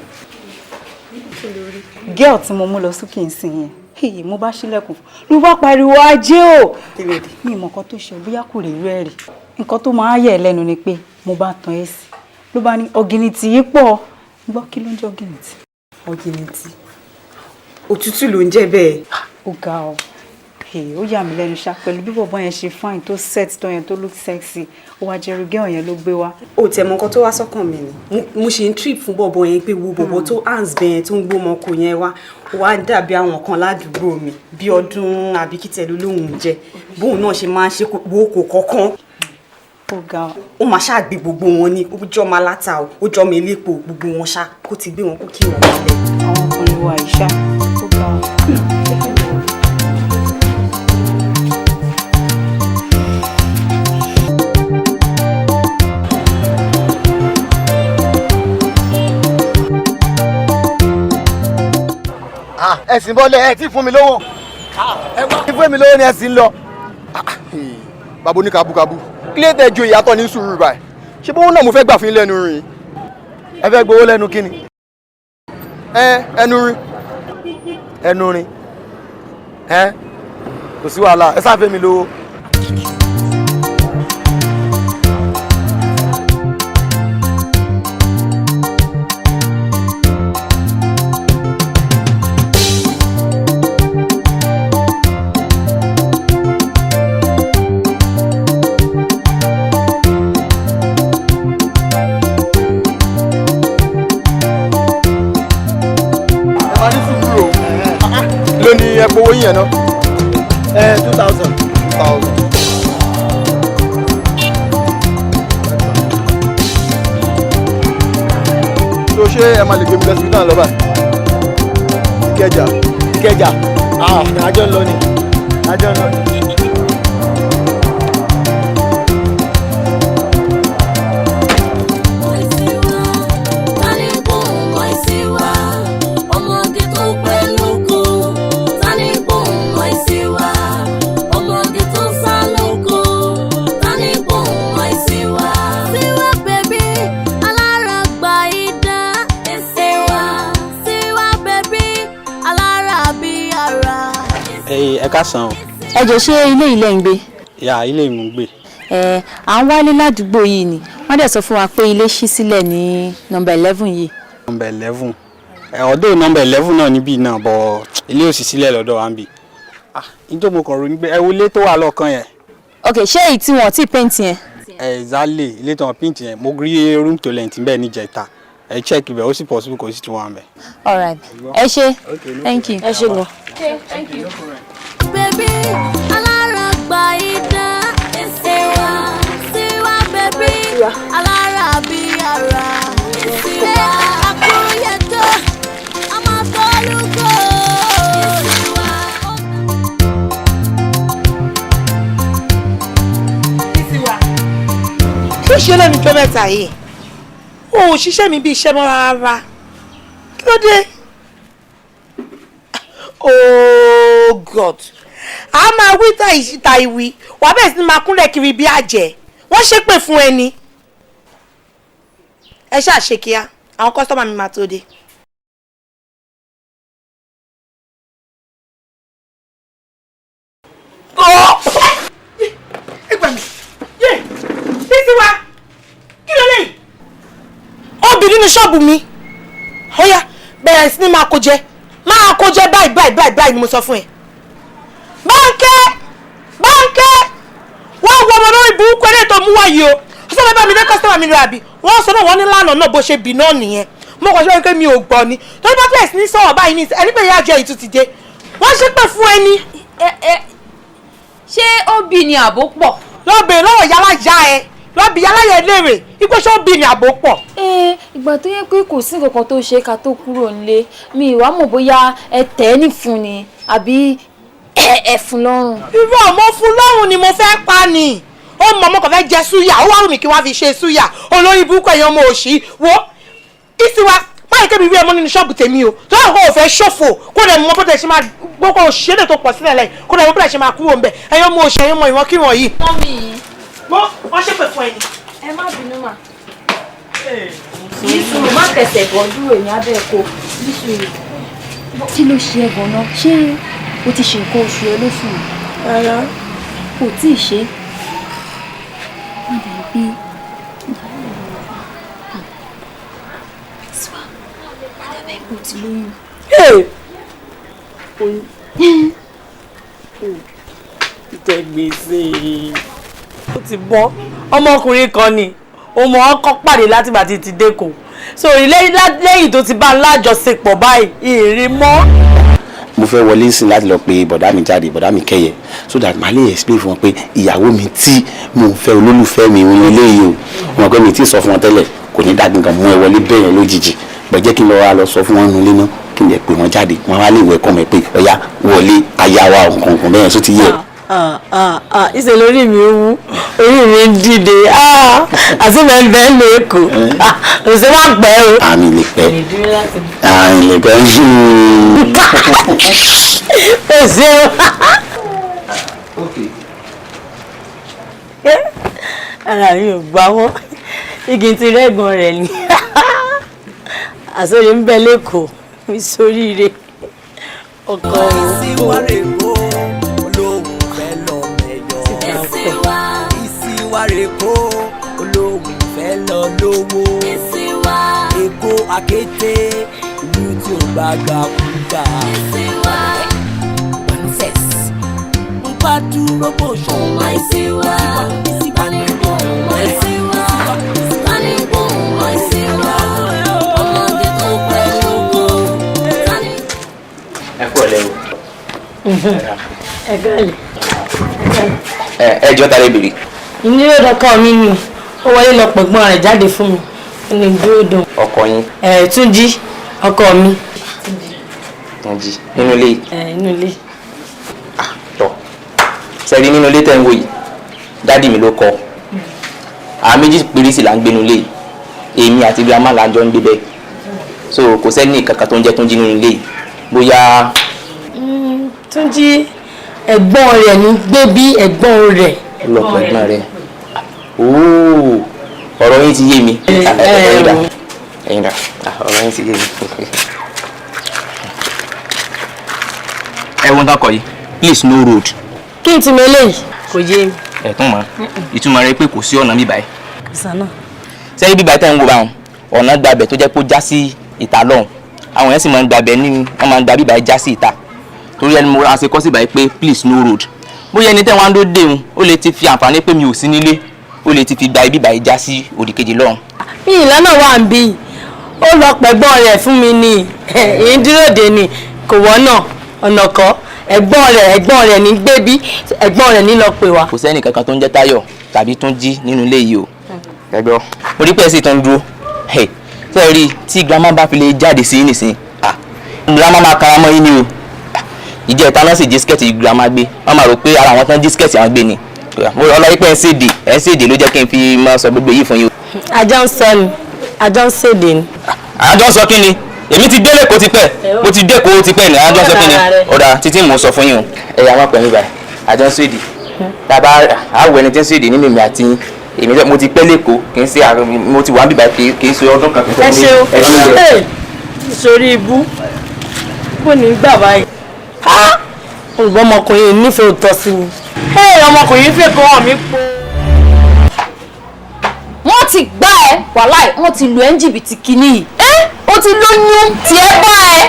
Girl tí mo mú lọ sókè nsìn yẹn, èyí mo bá ṣílẹ̀kùn ló bá pariwo, "Ajé o!" Mi ìmọ̀ nǹkan tó ṣe, bóyá kò rí rẹ́ rí. Nǹkan tó máa yẹ̀ lẹ́nu ni pé mo bá tan ẹ́ sí ló bá ní ọ̀gìnìtì yìí pọ̀. Gbọ́, kí ló ń jẹ́ ọ̀gìnìtì? Ọ̀gìnìtì, òtútù ló ń jẹ́ bẹ́ẹ̀. Ó ga ọ, ó yà mí lẹ́nu ṣá, pẹ̀lú bí bọ̀bọ́ yẹn ṣe fine tó, set tó yẹn, tó look sexy, ó wá jẹ́rú girl yẹn ló gbé wá. Ó tẹ̀ mọ nǹkan tó wá sọ́kàn mi ni, mo ṣe ń trip fún bọ̀bọ̀ yẹn pé wo bọ̀bọ̀ tó hands bẹ́ẹ̀ tó ń gbó ọmọkò yẹn wá, ó wá dàbí àwọn kan ládùúgbò mi bí ọdún àbí kí tẹ̀lé lóhùn jẹ bóun náà ṣe máa ń ṣe wo kò kọ̀ọ̀kan. Ó ga ọ. Ó máa ṣáà gbé gbogbo wọn ní, ó jọ́ máa láta o, ó jọ́ mi elépo, gbogbo wọn ṣá kó ti gbé wọn kó kí wọn wọlé. Àwọn ọkùnrin wa ìṣá, ó ga ọ. Ẹ̀sìn bọ́lẹ̀, ẹ ti fún mi lówó, ẹ fún mi lówó ni ẹ sì ń lọ. Bàbá oní kabukabu, kílé tẹ jo ìyàtọ̀ ní sùúrù báyìí? Ṣé bówó náà mo fẹ́ gbà fún yín lẹ́nu rìn? Ẹ fẹ́ gbowó lẹ́nu kíni? Ẹ ẹnu rìn. Ẹnu rin ẹ, kò sí wàhálà, ẹ sáfẹ́ mi lówó. Ẹ máa ní sùúrù o, lónìí ẹ gbowó yín yẹn náà. Ẹ 2,000. 2,000. Tó ṣé ẹ máa lè gbé mi lọ síbi náà lọ báyìí? Ìkẹjà. Ìkẹjà, àjọ ń lọ ni, àjọ ń lọ ni. Tani gbóhùn mọ́ ìsíwá? Ọmọge tó pẹ́ lóko. Tani gbóhùn mọ́ ìsíwá? Ọmọge tó sá lóko. Tani gbóhùn mọ́ ìsíwá? Síwá baby, alára gba idán. Síwá, síwá baby, alára bí ara. Ẹ káàsán o. Ẹ jọ̀ọ́, ṣé ilé ilẹ̀ ń gbé? Ya, ilé mi ń gbé. Ẹ à ń wálé ládùúgbò yìí ni wọ́n dẹ̀ sọ fún wa pé ilé ṣí sílẹ̀ ní nọ́mbà 11 yìí. Nọ́mbà 11, ẹ ọdọ nọ́mbà 11 náà níbí náà bọ, ilé ò sì sílẹ̀ lọ́dọ̀ wa ń bì. Ah, nítorí mo kàn rò ní pé ẹ wo ilé tó wà lọ́ọ̀kan yẹn. Ok, ṣé èyí tí wọ́n ti paint yẹn? Exactly, ilé tó wọn paint yẹn, mo rí room to rent bẹ́ẹ̀ níjẹta. Ẹ check ibẹ̀, ó sì possible kò sì tún wà ń bẹ̀. Alright, ẹ ṣé, thank you. Ẹ ṣé gan. Thank you. Baby, alára gba idán. Síwá, síwá baby, alára bí ara. Síwá, àkúyẹ̀tọ̀, ọmọ tọ́lúkọ. Síwá. Ṣó ṣe lẹ́nu jọ́ mẹ́ta yìí, o ò ṣiṣẹ́ mi bí iṣẹ́ mọ́ rárá. Kí ló dé? Oh God, a máa wí ta ìṣìta ìwí, wàá bẹ̀rẹ̀ sí ni máa kúnlẹ̀ kiri bí àjẹ́ wọ́n ṣépè fún ẹni. Ẹ ṣáà ṣe kíá, àwọn customer mi máa tó dé. Ẹ gbà mí yé, títí wa, kí ló lè obì nínú ṣọ́ọ̀bù mi? Ó yá, bẹ̀rẹ̀ sí ni máa kó jẹ, máa kó jẹ báyìí báyìí báyìí báyìí ni mo sọ fún ẹ. Báńkẹ́, Báńkẹ́, wọ́n wọ ọmọ lórí burúkú eré tó mú wáyé o. Ó sọ fẹ́ bá mi dé customer mi lọ àbí? Wọ́n sọ náà, wọ́n ní lánàá náà bó ṣe bì náà nìyẹn. Mo kàn ṣe pé mi ò gbọ́ ni, torí bá bẹ̀rẹ̀ sí ní sọ̀rọ̀ báyìí ní ẹni pé ìyá àjọ yìí tún ti dé, wọ́n ṣépè fún ẹni. Ṣé ó bì ní àbó pọ̀? Lọ́bẹ̀ lọ́wọ́ yálà ya ẹ, lọ́bì yálà yẹ léèrè ipò, ṣé ó bì ní àbó pọ̀? Ẹ ìgbà tó yẹ pé kò sí nǹkan kan tó ṣe ká tó kúrò nílé, mi ìwà mọ̀ bóyá ẹ tẹ̀ ẹ́ nìfun ni àbí ẹ fún lọ́rùn. Irú ọmọ fún lọ́rùn ni mo fẹ́ pa ni. Ó mọ ọmọ kan fẹ́ jẹ súyà, ó wá wù mí kí wọ́n fi ṣe súyà. Olórí burúkú ẹ̀yàn ọmọ òṣì. Wo Ìsíwá, báyìí kébì rí ẹ mọ́ nínú ṣọ́ọ̀bù tèmi o. Tó yà kó o fẹ́ ṣòfò, kó lè mọ bó ṣe máa gbogbo òṣèré tó pọ̀ sílẹ̀ lẹ́yìn, kó lè mọ bó ṣe máa kúrò ńbẹ̀. Ẹ̀yàn ọmọ òṣì, ẹ̀yàn ọmọ ìwọ̀n yìí. Mọ́mì. Mo wọ́n ṣépè fún ẹni. Ẹ má bínú mà. Nísùúrù má tẹsẹ̀ bọ̀ dúró ní abẹ́ ẹ̀kọ́. Nísùúrù. Kí ló ṣe ẹ́ gan-an? Ṣé o ti ṣe nǹkan oṣù ẹ lóṣù yìí? Rárá. Kò tí ì ṣe. Má dàbí pé Tiwa, má dàbí pé o ti lóyún. Jẹ gbèsè. Ó ti bọ́ ọmọkùnrin kan ni òun ọkọ pàdé látìgbà tí ti dẹ́kọ̀ so lẹ́yìn tó ti bá a lájọṣepọ̀ báyìí ìrìn mọ́. Mo fẹ́ wọlé sí láti lọ pe bọ̀dá mi jáde, bọ̀dá mi kẹ́yẹ, so that màá lè explain fún wọn pé ìyàwó mi tí mo fẹ́, olólùfẹ́ mi òun eléyìí o. Wọn pé mi tí sọ fún wọn tẹ́lẹ̀, kò ní dàgbé nǹkan mú ẹ wọlé bẹ́ẹ̀ yẹn lójijì bọ̀. Jẹ́ kí n lọ wá lọ sọ fún wọn nulẹ̀ náà, kí n lè pè wọ́n jáde, wọn wá lè wẹ̀ mi pé ọ̀yá wọlé aya wa nǹkan kan bẹ́ẹ̀, só ti yẹ. Ìṣe lórí mi ń wú, orí mi ń dìde, àti bẹ́ẹ̀ lẹ́kọ̀ọ́ òṣè má pẹ́ o. Àmì lè pẹ́, àmì lè pẹ́. Òṣè o. Ara mi ò gbà wọ́n, igi ti rẹ́gbọ̀n rẹ̀ ni àsọyé ń bẹ lẹ́kọ̀ọ́ mi sóríire ọkọ Ìsíwárèkó olóhùn fẹ́ lọ mẹ́yọ. Ìsíwárèkó olóhùn fẹ́ lọ lówó. Èkó àkété, ìlú tí ò bá gbà kúgbà. Mo bá dúró bó ṣe. Ìsíwá, Ìsíwá, Ìsíwá, ọmọge tó pẹ́ lóko. Ẹ kú ọ̀lẹ́ o. Ẹ gẹ́lẹ̀. Ẹ jọ, ta lè bèrè? Ìnílò ọkọ mi ni ó wọlé lọ pẹ̀gbọ́n rẹ̀ jáde fún mi ní dúró dùn. Ọkọ yín? Ẹ Túnjí, ọkọ mi. Túnjí nínú ilé yìí? Ẹ, inú ilé. Tọ sẹ́rí, nínú ilé tẹ́ ń wò yìí, daddy mi ló kọ́. Àwọn méjì péré sì là ń gbénu ilé yìí, èmi àti grandma là ń jọ ń gbé bẹ́ẹ̀, so kò sẹ́ni kankan tó ń jẹ́ Túnjí nínú ilé yìí bóyá. Túnjí, ẹ̀gbọ́n rẹ̀ ní gbé bí ẹ̀gbọ́n rẹ̀. Ọlọ́pàá ẹ̀gbọ́n rẹ̀ ooo, ọ̀rọ̀ yín ti yé mi. Ẹ̀yin dà, ẹ̀yin dà, ọ̀rọ̀ yín ti yé mi. Ẹ wọ́n tán kọ yìí, "Please no road." Kí n ti mọ eléyìí? Kò yé mi. Ẹ̀tún mọ́ ìtumọ̀ rẹ̀ pé kò sí ọ̀nà bíbáyìí. Kò sànà. Sẹ́yìn bíbáyìí tẹ́ ń wo báwọn, ọ̀nà gbàbẹ̀ tó jẹ́ pé ó já sí ìta lọ́hùn, àwọn yẹn sì máa ń gbàbẹ̀ ní wọ́n máa ń gba bíbáyìí já sí ìta, torí ẹni mo ra ṣe kọ́ sí báyìí pé "Please no road." Bóyá ẹni tẹ́ wọ́n á ló dé òun, ó lè ti fi àǹfààní pé mi ò sí nílé, ó lè ti fi gba ibi báyìí já sí òdì kejì lọ́hùn. Mi ìlànà wà ń bí, ó lọ pẹ̀gbọ́n rẹ̀ fún mi ní ìyín dúró dè ní kò wọ́nà ọ̀nà kọ́ ẹ̀gbọ́n rẹ̀, ẹ̀gbọ́n rẹ̀ ní gbé bí ẹ̀gbọ́n rẹ̀ ní lọ pè wá. Kò sẹ́ni kankan tó ń jẹ́ Táyọ̀ tàbí Túnjí nínú ilé yìí o. Ẹgbọ́ mo rí pé ẹ sì tún dúró ṣe é rí, tí grandma bá fi lè jáde sí nísìn, grandma máa kara mọ́ yín ni o. Ìjẹ́ ìta náà sì jí skirt grandma gbé, wọ́n máa rò pé ara àwọn tán jí skirt àwọn gbé ni. Mo ọlọ́yìn pé ẹ̀ ń ṣèdè ló jẹ́ kí n fi máa sọ gbogbo yìí fún yín o. Àjọ ń sọ ni, àjọ ń ṣèdè ni. Àjọ ń sọ kí ni? Èmi ti délé kó ti pẹ́, mo ti dé kó ti pẹ́ ni. Àjọ ń sọ kí ni? Ọ̀dà títí mò ń sọ fún yín o. Ẹ̀yà wọn pẹ̀lú báyìí, àjọ ń ṣèdè tàbá àwọ̀ ẹni tí ń ṣèdè nínú èmi àti yín. Èmi mo ti pẹ́ lẹ́kọ̀ọ́, kì í ṣe àrùn, mo ti wà níbà, kì í ṣe ọdún kan. Ẹ ṣeun, ẹ sórí ibú kò ní gbà báyìí. Olùgbọ́ ọmọkùnrin nífẹ̀ẹ́ òótọ́ sí mi. Ọmọkùnrin fẹ́ kọ́ hàn mí po. Wọ́n ti gbá ẹ wàláì, wọ́n ti lu ẹ́ ní jìbìtì kìíní yìí. Ẹ́ o ti lóyún, tiẹ̀ bá ẹ.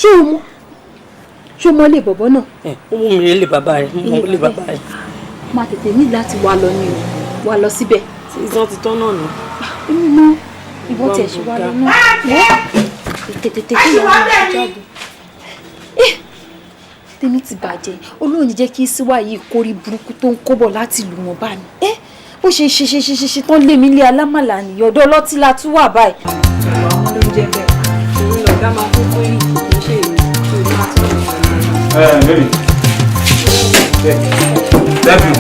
Ṣé o mọ̀, ṣé o mọ̀ lè bọ̀bọ̀ náà? Ó mú mi lè bàbá rẹ̀, mo mọ̀ lè bàbá rẹ̀. Máa tètè ní láti wá lọ ní o, wá lọ síbẹ̀. Ìzan ti tán náà nù. Èmi mọ ìwọ tiẹ̀ ṣe wá lọ náà. Wọ́n tètè tètè kí ìyàwó rẹ̀ jáde. Tèmi ti bàjẹ́, Olóhùn jẹ́ kí síwá yìí kórí burúkú tó ń kóbọ̀ láti lù wọ́n bá mi. Bó ṣe ṣe ṣe ṣe ṣe ṣe tán lé mi lé alámàlà nìyí, ọ̀dọ̀ ọlọ́tí la tún wà báyìí. Àwọn ló ń jẹ́ bẹ́ẹ̀, òun lọ̀gá máa kó pé kì í ṣe èmi tó máa tún lè Ẹ baby. Love you.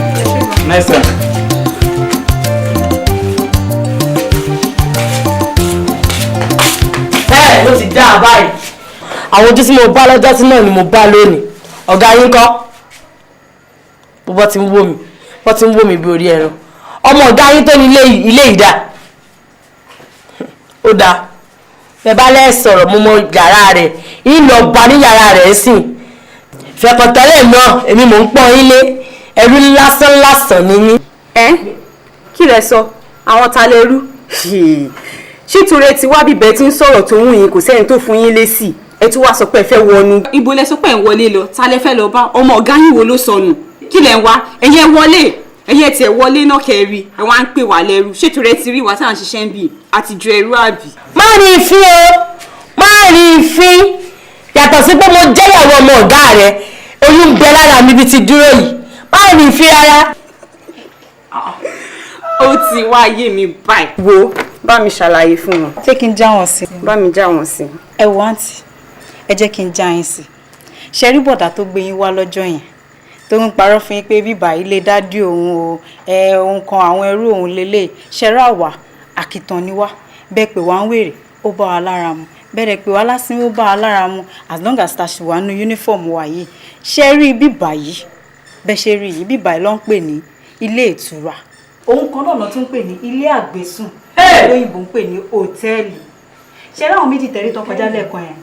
Nice one. Bẹ́ẹ̀ ló ti dá a báyìí. Àwọn ojú tí mo bá lọ́jọ́ sí náà ni mo bá lónìí. Ọ̀gá yín kọ́, bó ti ń wò mí, bó ti ń wò mí bí orí ẹran. Ọmọ ọ̀gá yín tó ní ilé ìdá ó dáa. Bẹ́ẹ̀ bá lẹ́ sọ̀rọ̀, mo mọ yàrá rẹ̀, yín lọ bá ní yàrá rẹ̀ sìn. Fẹ̀kọ̀tẹ́lẹ̀ náà èmi mò ń pọ́n yín lé, ẹrú lásán lásán ni yín. Ẹ kí lẹ sọ? Àwọn ta lẹ rú ṣètúrẹ tí wá bíbẹ tí ń sọ̀rọ̀ tó wù yín, kò sẹ́ni tó fún yín lésì. Ẹ tún wá sọ pé ẹ fẹ́ wọnú. Ibo lẹ sọ pé ẹ ń wọlé lọ? Ta lẹ fẹ́ lọ bá? Ọmọ ọ̀gá yín wo ló sọnù? Kí lẹ ń wá? Ẹ̀yin ẹ wọlé, ẹ̀yin ẹ tiẹ̀ wọlé náà kẹrí. Ẹ wá ń pè wá lẹ́rú. Ṣètúrẹ ti rí wa tá à ń ṣiṣẹ́ ń bì àti ju ẹrú àbí? Má rí ìfín o, má rí ìfín. Yàtọ̀ sí pé mo jẹ́yàwó ọmọ ọ̀gá rẹ̀, oyún ń bẹ lára mi bí ti dúró yìí. Má rí ìfín rárá. Ó ti wá yé mi báyìí. Wo, bá mi ṣàlàyé fún wọn. Ṣé kí n já wọn sí? Bá mi já wọn sí. Ẹ wo àǹtí, ẹ jẹ́ kí n já yín sí. Ṣe rí bọ̀dà tó gbé yín wá lọ́jọ́ yẹn tó ń parọ́ fún yín pé bíbá ilé dádì òun o, ẹ òun kan àwọn ẹrú òun lélẹ̀? Ṣe rà wá, àkìtàn ni wá. Bẹ́ẹ̀ pé wá ń wèrè, ó bá wa lára mu. Bẹ́ẹ̀ pé wá lásán, ó bá wa lára mu, as long as ta ṣì wà nínú uniform wa yìí. Ṣe rí bíbá yìí, bẹ́ẹ̀ ṣe rí yìí, bíbá yìí ló ń pè ní ilé ìtura. Òun kan náà ló tún ń pè ní ilé àgbésùn, lóyìnbó ń pè ní hòtẹ́ẹ̀lì. Ṣe ráwọn méjì tẹ̀rí tó kọjá lẹ́ẹ̀kan yẹn,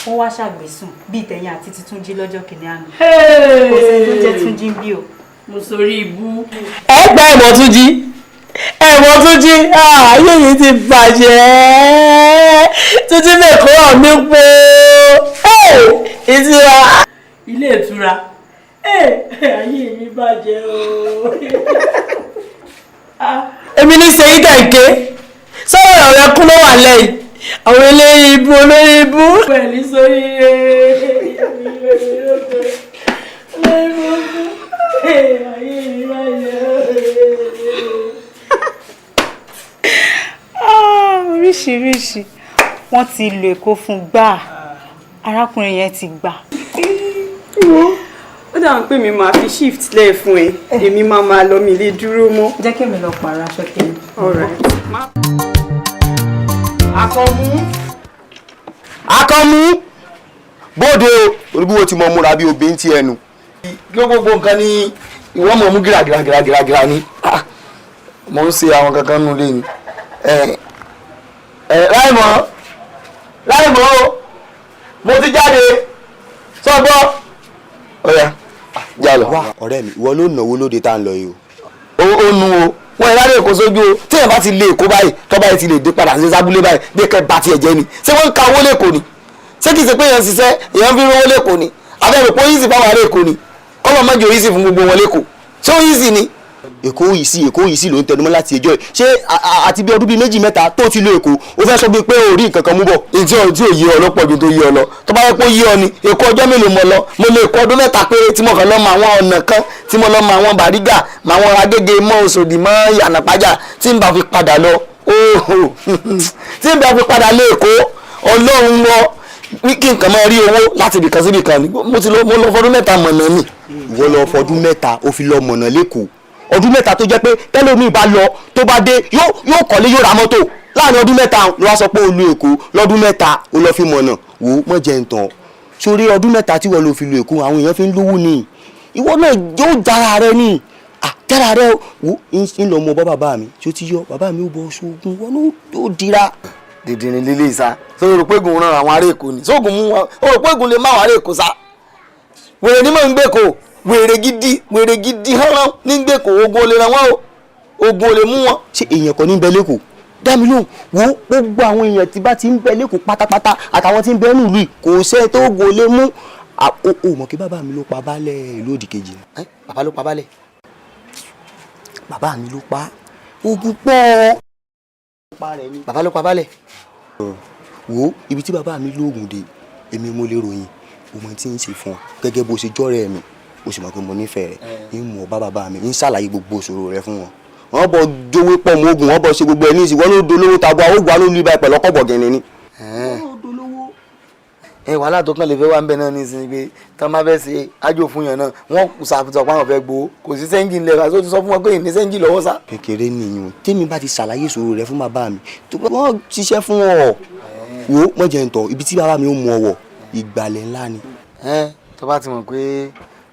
wọ́n wá ṣàgbésùn bíi tẹ̀yìn àti Títúnjí lọ́jọ́ kìíní àná. Kò sí tó jẹ́ Túnjí ń bí o. Mo sórí ibú. Ẹ gba ẹ̀mọ́ Túnjí, ẹ̀mọ́ Túnjí, ayé mi ti bàjẹ́. Túnjí mẹ́kọ́ hàn mí pé ìtura. Ilé ìtura, ayé mi bàjẹ́ o. Èmi ní sẹ́yìn kẹ̀kẹ́ sọ̀rọ̀ ọ̀rẹ́ kún ló wà lẹ́yìn àwọn eléyìí ibú olóyè ibú. Pẹ̀lú sórí ayé mi bàjẹ́. Oríṣiríṣi wọ́n ti lo èkó fún gbà, arákùnrin yẹn ti gbà. Ó dàbí pé mi máa fi shift lẹ̀ fún ẹ, èmi máa máa lọ, mi lè dúró mọ́. Jẹ́ kí èmi lọ pààrọ̀ aṣọ tèmi. All right. Akànmú, Akànmú, bóde o, olúbúwo ti mọ múra bí obìnrin ti ẹnu. Kí ó gbogbo nǹkan ní ìwọ mọ̀ mú gíragíragíragíra ni. Mo ń ṣe àwọn kankan nù lé ni. Láìmọ̀, láìmọ̀ o, mo ti jáde, sọ́gbọ́. Ọ̀ya, já lọ. Wá ọ̀rẹ́ mi, ìwọ ló náwó lóde tá à ń lọ yìí o. Ó nu o, wọn ìlànà èkó sójú o. Tí èèyàn bá ti lé èkó báyìí, tọ́ba yìí ti lè dé padà sí sábúlé báyìí, bí kẹ́ bá tiẹ̀ jẹ́ ni. Ṣé wọ́n ń ka owó lẹ́kọ̀ọ́ ni? Ṣé kìí ṣe pé èèyàn ń ṣiṣẹ́, èèyàn fi ń rówó lẹ́kọ̀ọ́ ni? Abẹ́rẹ́ pé ó yìí sì fáwọn ará èkó ni. Kọ́lọ̀ má jẹ́ òyìí sì fún gbogbo wọn lẹ́kọ̀ọ́. Ṣé ó yìí sì ni? Èkó yìí sí, Èkó yìí sí ló ń tẹnumọ́ láti ẹjọ́ yìí. Ṣé àti bí ọdún bíi méjì mẹ́ta tó ti lo Èkó, ó fẹ́ sọ bíi pé o rí nǹkan kan mú bọ̀? Ètí ò tí ò yé ọ lọ́pọ̀ ju tó yé ọ lọ. Tó bá yẹ pé ó yé ọ ni, Èkó ọjọ́ mélòó mo lọ? Mo lè kó ọdún 3 péré tí mo kàn lọ mọ àwọn ọ̀nà kan, tí mo lọ mọ àwọn Bàrígà, mọ àwọn Agége, mọ Òṣòdì, mọ Yànàpájà, tí n bá fi padà lọ. Tí n bá fi padà lé Èkó, Ọlọ́run wọ kí nǹkan máa rí owó láti ibìkan sí ibìkan ni. Mo ti lọ, mo lọ fọdún 3 mọ̀nà ni. Ìwọ lọ fọdún 3, ó fi lọ mọ̀nà lẹ́kọ̀ọ́. Ọdún 3 tó jẹ́ pé tẹ́lómi bá lọ tó bá dé yóò kọ́lé, yóò ra mọ́tò láàrin ọdún 3. Ló wá sọ pé o lu Èkó lọ́dún 3, o lọ fi mọ̀nà. Wò ó, mọ̀ jẹ́ ń tàn sórí ọdún 3 tí wọ́n lọ fi lu Èkó, àwọn èèyàn fi ń lówó ni. Ìwọ náà yóò jára rẹ ni, jára rẹ. Wò ó, ń lọ mọ bá bàbá mi tí ó ti yọ, bàbá mi ó bọ ṣoògùn, wọn ló dira. Dìdìrín lílé ìsá, sọ rò pé ègún ran àwọn ará Èkó ni? Sóògùn mú wọn, ó rò pé ègún lè má àwọn ará Èkó sá? Wèrè ni mò ń gbé kò, wèrè gidi, wèrè gidi hánrán ní gbé kò. Ogun olè ràn wọ́n o, ogun olè mú wọn. Ṣé èèyàn kan ní bẹ lẹ́kọ̀ọ́? Dá mi lóhùn. Wo gbogbo àwọn èèyàn tí bá ti ń bẹ lẹ́kọ̀ọ́ pátápátá àtàwọn tí ń bẹ nílùú yìí, kò sẹ́ tó ogun olè mú. O mọ̀ kí bàbá mi ló pa baálẹ̀ ìlú òdì kejì. Bàbá ló pa baálẹ̀? Bàbá mi ló pa. Ogun pọ̀. Bàbá ló pa baálẹ̀. Wo ibi tí bàbá mi lóògùn dé, èmi mo lè ròyìn o mọ tí ń ṣe fún ọ gẹ́gẹ́ bó ṣe jọ́rẹ́ mi, o sì mọ̀ pé mo nífẹ̀ẹ́ rẹ̀. Ń mọ̀ bá bàbá mi ń ṣàlàyé gbogbo ìṣòro rẹ fún wọn. Wọ́n bọ̀ jówé pọ̀ mọ́ ogun, wọ́n bọ̀ ṣe gbogbo ẹ̀ ní ìsìn, wọ́n ló dolówó tabo àwọn ogun alólu ibà pẹ̀lú ọkọ̀ bọ̀gẹ̀nẹ̀ ni. Ẹ wàhálà tó kàn lè fẹ́ wá ń bẹ náà nísìnyí pé tá a máa fẹ́ ṣe ájò fún yàn náà, wọ́n ṣàfihàn pé àwọn fẹ́ gbowó, kò sí sẹ́ńjì ńlẹ̀ báyìí. Tó ti sọ fún wọn pé ìní sẹ́ńjì lọ́wọ́ sá. Kékeré nìyẹn. Tèmi bá ti ṣàlàyé ìṣòro rẹ fún bàbá mi, tó bá wọ́n ṣiṣẹ́ fún ọ, wò ó mọ̀jẹ̀ ń tọ̀ ibi tí bàbá mi ó mú ọ wọ̀, ìgbàlẹ̀ ńlá ni. Ẹ tó bá ti mọ̀ pé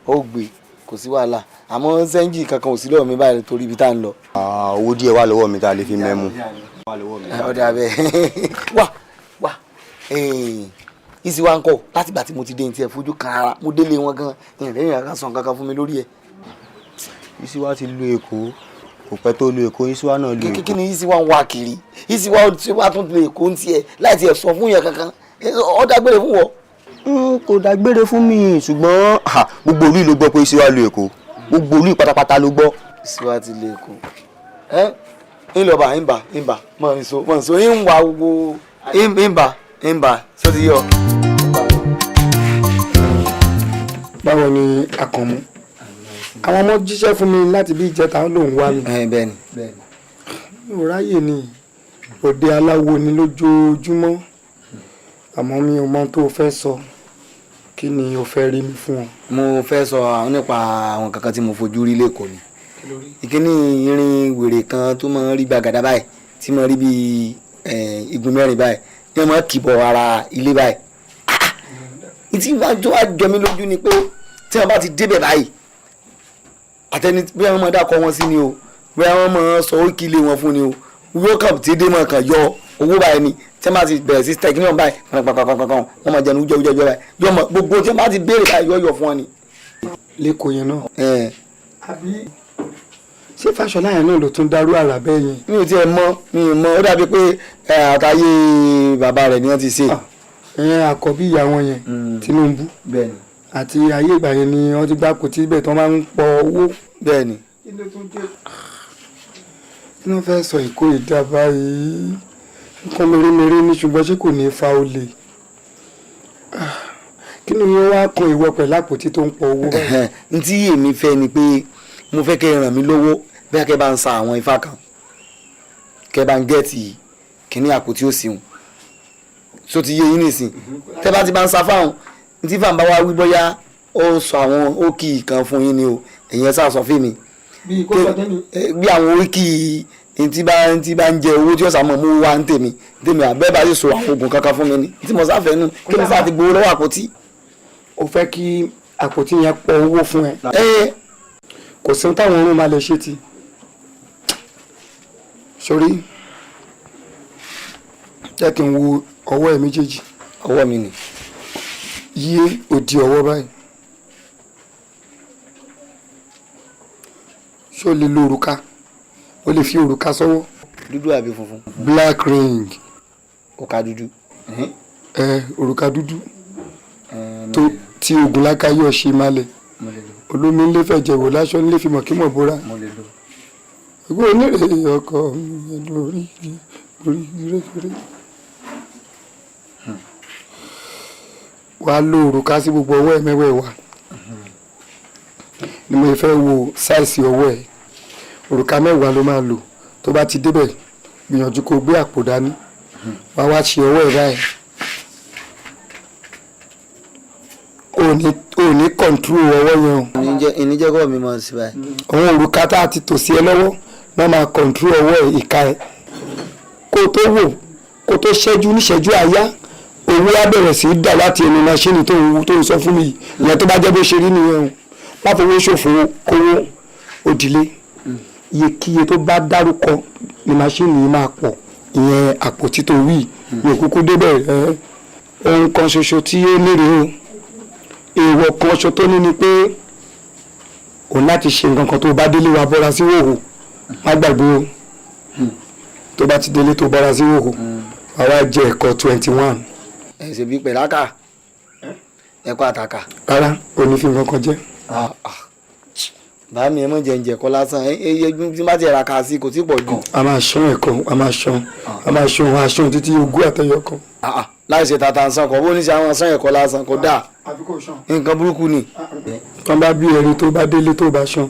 ó gbé, kò sí wàhálà, àmọ́ sẹ́ńjì kankan ò sí lọ́wọ́ mi báyìí torí ibi tá à ń lọ. Owó díẹ̀ wà lọ́wọ́ mi tá a lè fi mẹ́mu. Ọ̀dà bẹ́ẹ̀. Wà wà, ìsì wa ń kọ́ látìgbà tí mo ti dé ní tiẹ̀ fojú kan ara mo délé wọn gan, ìrìn ìrìn kan sàn kankan fún mi lórí ẹ̀. Ìsíwá ti lu Èkó, kò pẹ́ tó lu Èkó, Ìsíwá náà lu Èkó. Kí ni Ìsíwá ń wá kiri? Ìsíwá tí wàá tún lu Èkó ń tiẹ̀ láì tiẹ̀ sọ fún yẹn kankan, ó dágbére fún wọ. Kò dágbére fún mi, ṣùgbọ́n gbogbo olú ló gbọ́ pé Ìsíwá lu Èkó, gbogbo olú pátápátá ló gbọ́. Ìsíwá ti lu Èkó, ẹ ńlọba ńbà ńbà mọ̀ nso mọ̀ nso ń wà gbogbo ńbà ńbà sọ ti yọ. Báwo ni Àkànmú? Àwọn ọmọ jíṣẹ́ fún mi láti bí ìjẹta, lòun wá mi. Bẹ́ẹ̀ni. Mi ò ráyè ní òde aláwo ni lójoojúmọ́, àmọ́ mi ò mọ ohun tó o fẹ́ sọ. Kí ni o fẹ́ rí mi fún ọ? Mo fẹ́ sọ nípa àwọn kankan tí mo fojú rí lẹ́kọ̀ọ́ ni. Ìkíní, irin wèrè kan tó máa ń rí gbàgàdà báyìí, tí máa ń rí bíi igun mẹ́rin báyìí, ní wọ́n máa ń kìbọ̀ ara ilé báyìí. Ìtí tó wá jọ mí lójú ni pé tí wọ́n bá ti débẹ̀ báyìí, àtẹni bí wọ́n máa dákọ̀ wọn sí ni o, bí wọ́n máa sọ oríkì ilé wọn fún ni o, yóò kàn tí dé máa kàn yọ owó báyìí ni. Tí wọ́n bá ti bẹ̀rẹ̀ sí tẹkiníọ̀n báyìí pàpàpàpàpà, wọ́n máa jẹun wújọ́ wújọ́ báyìí, yọ mọ gbogbo tí wọ́n bá ti béèrè báyìí, yọ yọ fún wọn ni. Lẹ́kọ̀ọ́ yẹn náà. Àbí ṣé Fáṣọlá yẹn náà ló tún darú àrà bẹ́ẹ̀ yẹn? Mi ò tiẹ̀ mọ̀, mi ò mọ̀. Ó dàbí pé àtàyè bàbá rẹ̀ ni wọ́n ti ṣe. Ìyẹn àkọ́bí ìyá wọn yẹn, Tinubu. Bẹ́ẹ̀ni. Àti ayé ìgbà yẹn ni wọ́n ti gbá kò tí ibẹ̀ tí wọ́n máa ń pọ owó. Bẹ́ẹ̀ni. Kí ló fẹ́ sọ ìkó ìdá báyìí? Nǹkan mèremère ní, ṣùgbọ́n ṣé kò ní fa olè? Kí ni wọ́n wá kan ìwọ pẹ̀lú àpótí tó ń pọ owó báyìí? N tí èmi fẹ́ ni pé mo fẹ́ kẹ́ ẹ ràn mí lọ́wọ́, bẹ́ẹ̀ kẹ́ bá ń sa àwọn ifá kan, kẹ́ bá ń gẹ́ẹ̀tì kínní àpótí òsì hùn so ti yé yín nìsín. Tẹ́ bá ti bá ń sa fáwọn tí fáwọn bá wá wí, bóyá ó sọ àwọn ókì kan fún yín ni o, ẹ̀yin ẹ sá sọ fún mi. Bí kò sọ kí ni? Bí àwọn oríkì ntí bá ń jẹ owó tí ó sàmọ̀ mú wá ń tèmi tèmi, àbẹ́ bá sì sọ àwọn oògùn kankan fún mi ni tí mo sáfẹ́ nù kí mo sá ti gbowó lọ́wọ́ àpótí. O fẹ́ kí àpótí yẹn pọ̀ owó fún ẹ? Kò sí ohun táwọn ọ̀run máa lè ṣe ti sórí. Jẹ́ kí n wo ọwọ́ ẹ méjèèjì. Ọwọ́ mi ni. Yí òdì ọwọ́ báyìí. Ṣé o lè lo òrùka? O lè fi òrùka sọ́wọ́. Dúdú àbí funfun? Black ring. Òrùka dúdú. Ẹ òrùka dúdú tó tí ogun lákàyọ̀ ṣe malẹ̀, olómi ńlẹ fẹ̀jẹ̀ wò láṣọ ńlẹ fi mọ̀kímọ̀ bóra. Ògùn onírè ọkọ mi lórí orí rẹ́kẹrẹ́. Wàá lo òrùka sí gbogbo ọwọ́ ẹ mẹ́wẹ̀ẹ̀wá ni mo fẹ́ wo size ọwọ́ ẹ. Òrùka 10 ló máa lò. Tó bá ti débẹ̀, gbìyànjú kó gbé àpò dání, wàá wá ṣe ọwọ́ ẹ báyìí. Ò ní control ọwọ́ yẹn o. Ìníjẹ́ kọ́ mi mọ̀ sí báyìí. Àwọn òrùka tá a ti tò sí ẹ lọ́wọ́ náà máa control ọwọ́ ẹ, ìka ẹ. Kó o tó wò, kó o tó ṣẹ́jú níṣẹ́jú àyá, owó á bẹ̀rẹ̀ sí í dà láti ẹnu maṣíìnì tó ń sọ fún mi yìí. Ìyẹn tó bá jẹ́ bó ṣe rí nìyẹn o. Má fowó ṣòfò, kówó òdìlé. Iyekíye tó bá dárúkọ ni maṣíìnì yìí máa pọ̀. Ìyẹn àpótí tó wí mi ò kúkú débẹ̀ ẹ́. Ohun kan ṣoṣo tí ó lérè o, èèwọ̀ kan ṣoṣo tó ní ni pé òun láti ṣe nǹkan kan. Tó bá délé wa, bọ́ra sí wòhò, má gbàgbé o. Tó bá ti délé, tó bọ́ra sí wòhò, wàá wá jẹ ẹ̀kọ́ 21. Ẹ ṣe bí pẹ̀láka ẹ̀kọ́ àtàkà. Rárá, ò ní fi nǹkan kan jẹ́. Bá mi, ẹ mọ̀ jẹ́ ǹjẹ́ kọ́ lásán ẹ ẹ, tí má ti rà kà sí kò tí pọ̀ jù. A máa ṣán ẹ̀kọ́, a máa ṣán, a máa ṣán, a ṣán títí 20 àtẹyọ kan. Láì ṣe tata sàn kọ́ bó ní ṣe àwọn sàn ẹ̀kọ́ lásán kò dáa, nǹkan burúkú ni. Tọ́ bá bí ẹni tó bá délé tó bá ṣán,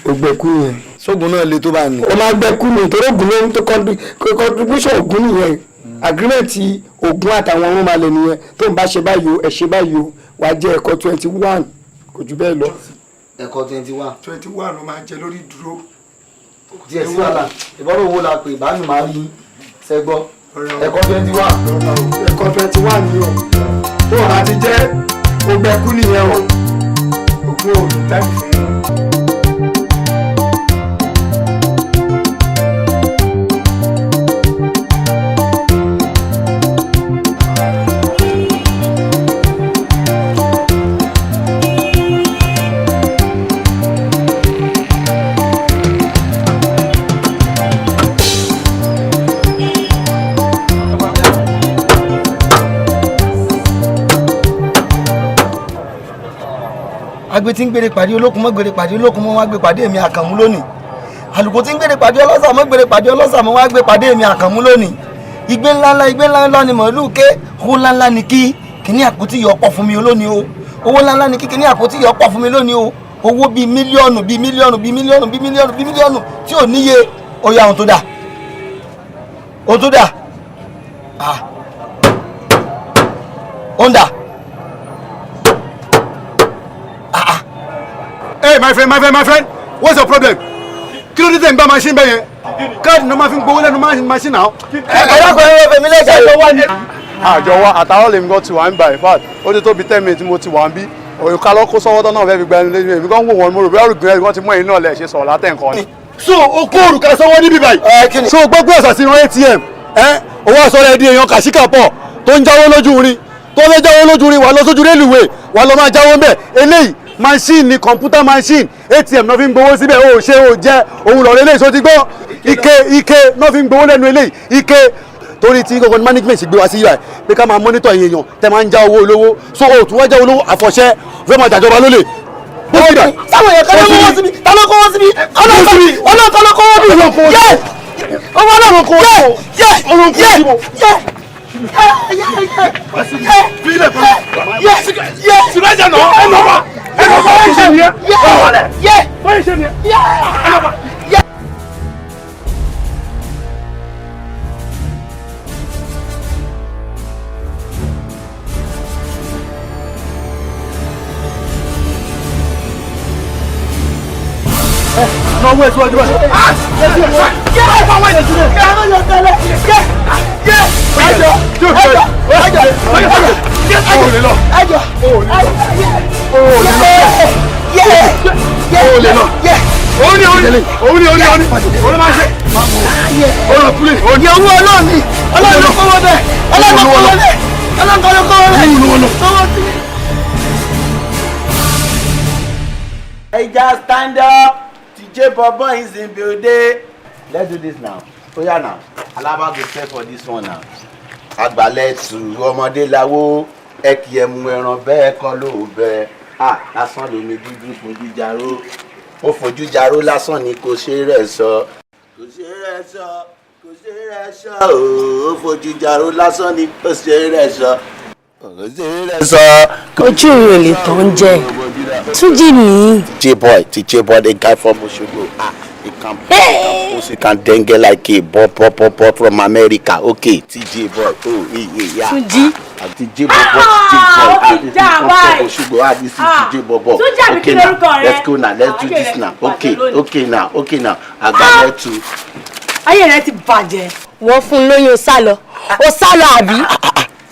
ó gbẹ̀kú yẹn. Sógun náà le tó bá ní. Ó máa gbẹ̀kú ni, torí ògùn ló ń tó contribution ògùn nìyẹn. Agreement Ògún àtàwọn ọmọ malẹ̀ nìyẹn. Tó ń bá ṣe báyìí o, ẹ ṣe báyìí o, wàá jẹ ẹ̀kọ́ 21, kò jù bẹ́ẹ̀ lọ. Ẹ̀kọ́ 21. 21 ló máa jẹ lórí dúró. Kò tiẹ̀ sí wàhálà, ìbọ̀rọ̀ owó la pè bá mi máa rí sẹ́gbọ́. Ẹ̀kọ́ 21. Ẹ̀kọ́ 21 ni o. Tó o bá ti jẹ́ ogbẹ́kú nìyẹn o. Ògún ò ní táìmù fún un. Agbe tí ń gbére pàdé olókun mọ́ gbére pàdé olókun mọ́ wá gbé pàdé èmi Àkànmú lónìí. Àlùkò tí ń gbére pàdé ọlọ́sà mọ́ gbére pàdé ọlọ́sà mọ́ wá gbé pàdé èmi Àkànmú lónìí. Igbe ńláńlá, igbe ńláńlá ni màálù ké, owó ńláńlá ni kí kíní àpótí yọ pọ̀ fún mi lónìí o. Owó ńláńlá ni kí kíní àpótí yọ pọ̀ fún mi lónìí o. Owó bíi mílíọ̀nù bíi mílíọ̀nù bíi mílíọ̀nù bíi mílíọ̀nù bíi mílíọ̀nù tí ò níye. Ó yá, ohun tó dà, ohun tó dà, ah, ó ń dà. Hey, my friend, my friend, my friend, what's your problem? Kí ló dé tẹ̀ ń bá machine bẹ́ẹ̀ yẹn? Káàdì náà máa fi ń gbowó lẹ́nu machine náà. Ẹ dákun, ẹ fẹ̀mí lẹ́sẹ̀ ló wá ní. Àjọ wa àtàwọn lèmi gan ti wà ń bá, in fact, ó ti tó bí 10 minutes tí mo ti wà ń bí. Òyìnká lọ kó sọ́wọ́ tán náà fẹ́ fi gba ẹnu lé mi. Èmi gan wò wọ́n, mo rò bí ọ̀rùn gbìyànjú wọ́n ti mú ẹ̀yin náà lẹ̀ ṣe sọ̀rọ̀ látẹ̀ǹkan ni. So o kó òrùka sọ́wọ́ níbí báyìí. So gbogbo ẹ̀sà sínú ATM ẹ owó aṣọ rẹ̀ di èèyàn kàṣíkà pọ̀ tó ń jáwó lójú rin, tó fẹ́ jáwó lójú rin, wà lọ sójú rélùwé, wà lọ máa jáwó ń bẹ̀. Eléyìí machine ni, computer machine, ATM náà fi ń gbowó síbẹ̀. Ó ṣe ó jẹ́ òun lọ̀rọ̀ eléyìí tó ti gbọ́. Ike ike náà fi ń gbowó lẹ́nu eléyìí, ike torí tí gbogbo management ṣe gbé wá sí yíyá ẹ̀ pé ká máa monitor ẹ̀yìn èèyàn tẹ́ máa ń já owó olówó. So o tún wá já olówó àfọ̀ṣẹ́, fẹ́ máa jàjọba lólè. Sáwọn èèyàn kan ló mú wọn síbi, ta ló kó wọn síbi? Ọlọ́kan ló kó wọn bí. Yé, owó ọlọ́run kó, yé yé yé yé. Náwó ẹ̀ síwájú báyìí. Òní owó ọlọ́ọ̀ni, ọlọ́ọ̀ni ló kọ́wọ́ bẹ́ẹ̀, ọlọ́ọ̀ni ló kọ́wọ́ bẹ́ẹ̀, ọlọ́ọ̀ni ló kọ́wọ́ bẹ́ẹ̀. Kọ́wọ́ sí. Hey, just stand up. TJ Bobo is in building. Let's do this now. Oya now. Alaba go pay for this one now. Àgbàlẹ̀ tù ọmọdé lawó, ẹ kì í ẹmu ẹran bẹ́ẹ̀ kọ́ ló bẹ́ẹ̀. Ah, lásán lomi dúdú fojú jaró. Ó fojú jaró lásán ni, kò ṣe rẹ̀ sọ. Kò ṣe rẹ̀ sọ. Kò ṣe rẹ̀ sọ. Ó fojú jaró lásán ni, kò ṣe rẹ̀ sọ. Kò ṣe rẹ̀ sọ. Ojú mi ò lè tán jẹ Túnjí mi. TJ boy, TJ boy, the guy from Osogbo. Ah, he can, he can post, he can dengue like a pop, pop, pop, pop from America. Okay, TJ boy, oh, yeah, yeah. Túnjí. Ah, TJ boy, boy, TJ boy. Ah, this is dá from báyìí. Osogbo. Ah, this is Ah, TJ boy, boy. Túnjí àbí Okay kí now, lorúkọ rẹ? let's go now. Let's do Ah, ayé this rẹ now. ti bàjẹ́ Okay, lónìí. okay now, okay now. Àgbàlẹ̀ tu. Ayé rẹ ti bàjẹ́. Wọ́n fún un lóyún, ó sá lọ, ó sá lọ àbí.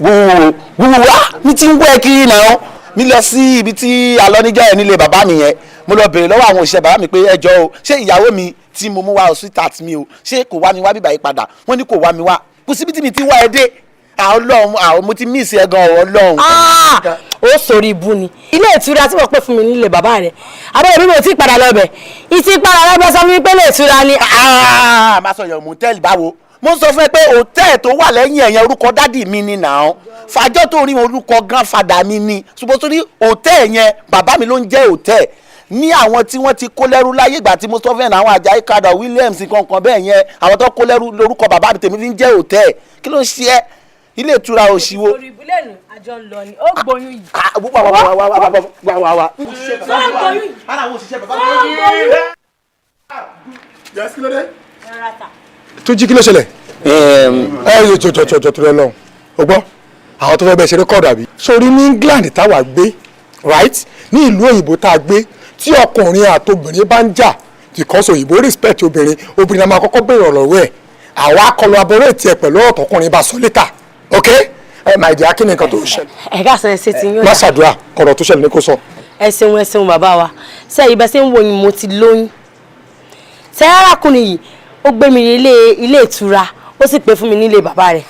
Wo wo wá, mi ti ń wẹ́ kiri náà. Mi lọ sí ibi tí a lọ níjọ́ yẹn nílé bàbá mi yẹn. Mo lọ béèrè lọ́wọ́ àwọn òṣìṣẹ́ bàbá mi pé, ẹ jọ̀ọ́ o, ṣé ìyàwó mi tí mo mú wá o, sweetheart mi o, ṣé kò wá mi wá bíbá yìí padà? Wọ́n ní kò wá mi wá. Kò síbi tí mi ti wá ẹ dé. Àwọn Ọlọ́run, àwọn mo ti miss ẹ gan, ọ̀rọ̀ Ọlọ́run. Ó sórí ibu ni ilé ìtura tí wọ́n pè fún mi nílé bàbá rẹ̀. Abẹ́rẹ́ mi ò tí ì padà lọ bẹ̀, ìtì padà lọ bẹ̀, sọ fún mi pé ilé ìtura ni. Má sọ yẹn mọ́tẹ́ẹ̀lì báwo? Mo ń sọ fún ẹ pé hòtẹ́ẹ̀ tó wà lẹ́yìn ẹ̀yẹn, orúkọ daddy mi ni nàá. Fàjọ́ tó rí orúkọ grandfather mi ni, ṣùgbọ́n torí hòtẹ́ẹ̀ yẹn, bàbá mi ló ń jẹ́ hòtẹ́ẹ̀ ní àwọn tí wọ́n ti kó lẹ́rú láyé ìgbà tí mo sọ fún ẹ̀ náà, àwọn Àjàyí Crowther, Williams kankan bẹ́ẹ̀ yẹn, àwọn tó kó lẹ́rú lórúkọ bàbá mi tèmi fi ń jẹ́ hòtẹ́ẹ̀. Kí ló ń ṣe ẹ́? Ilé ìtura òṣìwò. Orí ìbúlẹ̀ nù, àjọ ń lọ ni, ó gbóyún yìí. Wá wá wá wá wá wá wá wá. Ó gbóyún yìí. Ó gbóyún. Túnjí, kí ló ṣẹlẹ̀? Ẹ yóò jọjọjọjọ tó lọ lọ́hùn o gbọ́ àwọn tó fẹ́ bẹ́ẹ̀ ṣe record àbí. Sórí ní England táwa gbé, right, ní ìlú òyìnbó tá a gbé, tí ọkùnrin àtobìnrin bá ń jà, because òyìnbó respect obìnrin, obìnrin la máa kọ́kọ́ béèrè ọ̀rọ̀ rẹ̀, àwa collaborate ẹ̀ pẹ̀lú ọ̀rọ̀ tọkùnrin bá sọ later. Ok, ẹ my dear, kí ni nǹkan tó ń ṣẹlẹ̀? Ẹ káàsán, ẹ ṣe ti yín. Má ṣàdúrà, ọ̀rọ̀ tó ṣẹlẹ̀ ní kó sọ. Ẹ ṣeun, ẹ ṣeun bàbá wa. Ṣe ibẹ̀ ṣe ń wo yín, mo ti lóyún. Ṣe arákùnrin yìí, ó gbé mi ilé ìtura, ó sì pè fún mi nílé bàbá rẹ̀.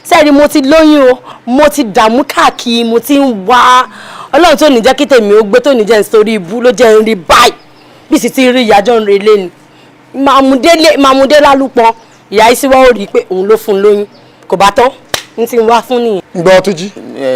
Sẹ́ẹ̀rí, mo ti lóyún o. Mo ti dààmú káàkiri, mo ti ń wá Ọlọ́run tó ní jẹ́ kí tèmi ó gbé, tó ní jẹ́ nítorí ibú ló jẹ́ ń rí báyìí. Bí sì ti rí ìyájọ́ ń relé ni Màmúdé lálùpọ̀ ìyá ìsíwá, ó rí i pé òun ló fún un lóyún. Kò bá tán, n ti wá fún nìyẹn. Gbọ́ tó jí.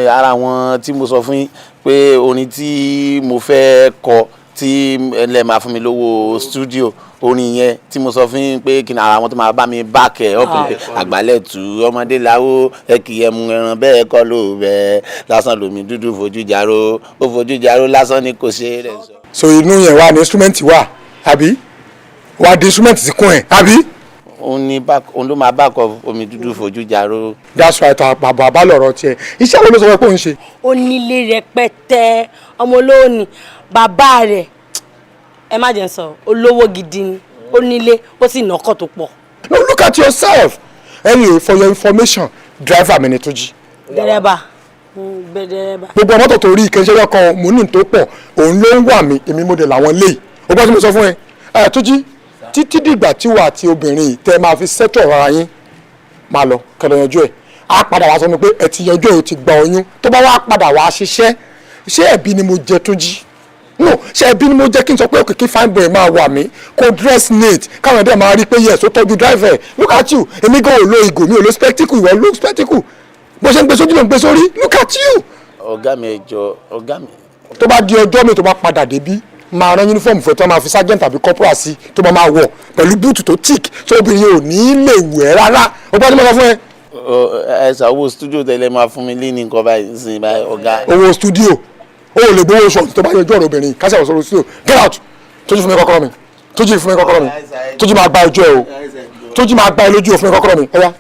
Ara àwọn tí mo sọ fún yín pé orin tí mo fẹ́ kọ tí ẹ máa fún mi lówó studio, orin yẹn tí mo sọ fún yín pé kí ni ara àwọn tó máa bá mi back ẹ̀ up pé àgbálẹ̀ tù ọmọdé láwó ẹ kì í ẹmu ẹran bẹ́ẹ̀ kọ́ ló bẹ́ẹ̀ lásán lomi dúdú fojú jaró, ó fojú jaró lásán ni kò ṣe é rẹ̀ sọ. So inú yẹn wà ní instrument wà àbí wà di instrument sí kún ẹ àbí. Òun ló máa back up omi dúdú fojú jaró. That's right. Bàbá bá lọ̀rọ̀ tiẹ̀, iṣẹ́ wo ló sọ pé òun ṣe? Ó nílé rẹpẹtẹ, ọmọ olówó ni bàbá rẹ̀. Ẹ má jẹ́ n sọ, olówó gidi ni, ó nílé, ó sì nọ́kọ̀ tó pọ̀. No, look at yourself. Anyway, for your information, driver mi ni Túnjí. Dẹ́rẹ́bà gbẹ dẹ́rẹ́bà. Gbogbo mọ́tò tó rí ìkẹsẹ́ ọkàn mo ní tó pọ̀, òun ló ń wà mí, èmi mo dé làwọn léyìí. O gbọ́ tí mo sọ fún ẹ? Ẹ Túnjí, títí dìgbà tí wà àti obìnrin yìí tẹ́ máa fi settle ọ̀rọ̀ ara yín, máa lọ kẹlẹ̀ yanjú ẹ̀. Á padà wá sọ mi pé ẹ ti yanjú ẹ̀, o ti gba oyún. Tó bá wá padà wá ṣiṣẹ́, ṣé ẹ̀bi ni mo jẹ, Túnjí? No, ṣé ẹ̀bi ni mo jẹ́ kí n sọ pé òkè kí fine boy máa wà mí, kó dress neat, káwọn ẹ̀dẹ̀ máa rí pé yes, ó tọ́jú driver ẹ̀? Look at you. Èmi gan ò lo ìgò, mi ò lo spectacle, ìwọ lo spectacle, bó ṣe ń gbé sójú ló ń gbé sórí. Look at you. Ọ̀gá mi, ẹ jọ̀ọ́, ọ̀gá mi. Tó bá di ọjọ́ mi tó bá padà débí, máa rán uniform fún ẹ tó máa fi sergeant tàbí corporal sí, tó máa máa wọ̀ pẹ̀lú búùtù tó thick, tó obìnrin ò ní lè wù ẹ́ rárá. O bá ní mo sọ fún ẹ. Ẹ ṣe owó studio tẹ́lẹ̀ máa fún mi lé ní nǹkan báyìí sí báyìí, ọ̀gá. Owó studio o ò lè gbowó oṣù tó bá yanjú ọ̀rọ̀ obìnrin kásẹ̀ ọ̀sọ̀rọ̀ studio. Get out. Tójú, fún mi kọ́kọ́rọ́ mi. Tójú, fún mi kọ́kọ́rọ́ mi. Tójú, máa gba ojú ẹ o. Tójú, máa gba ẹ lójú o. Fún mi kọ́kọ́rọ́ mi. Ọ̀ya,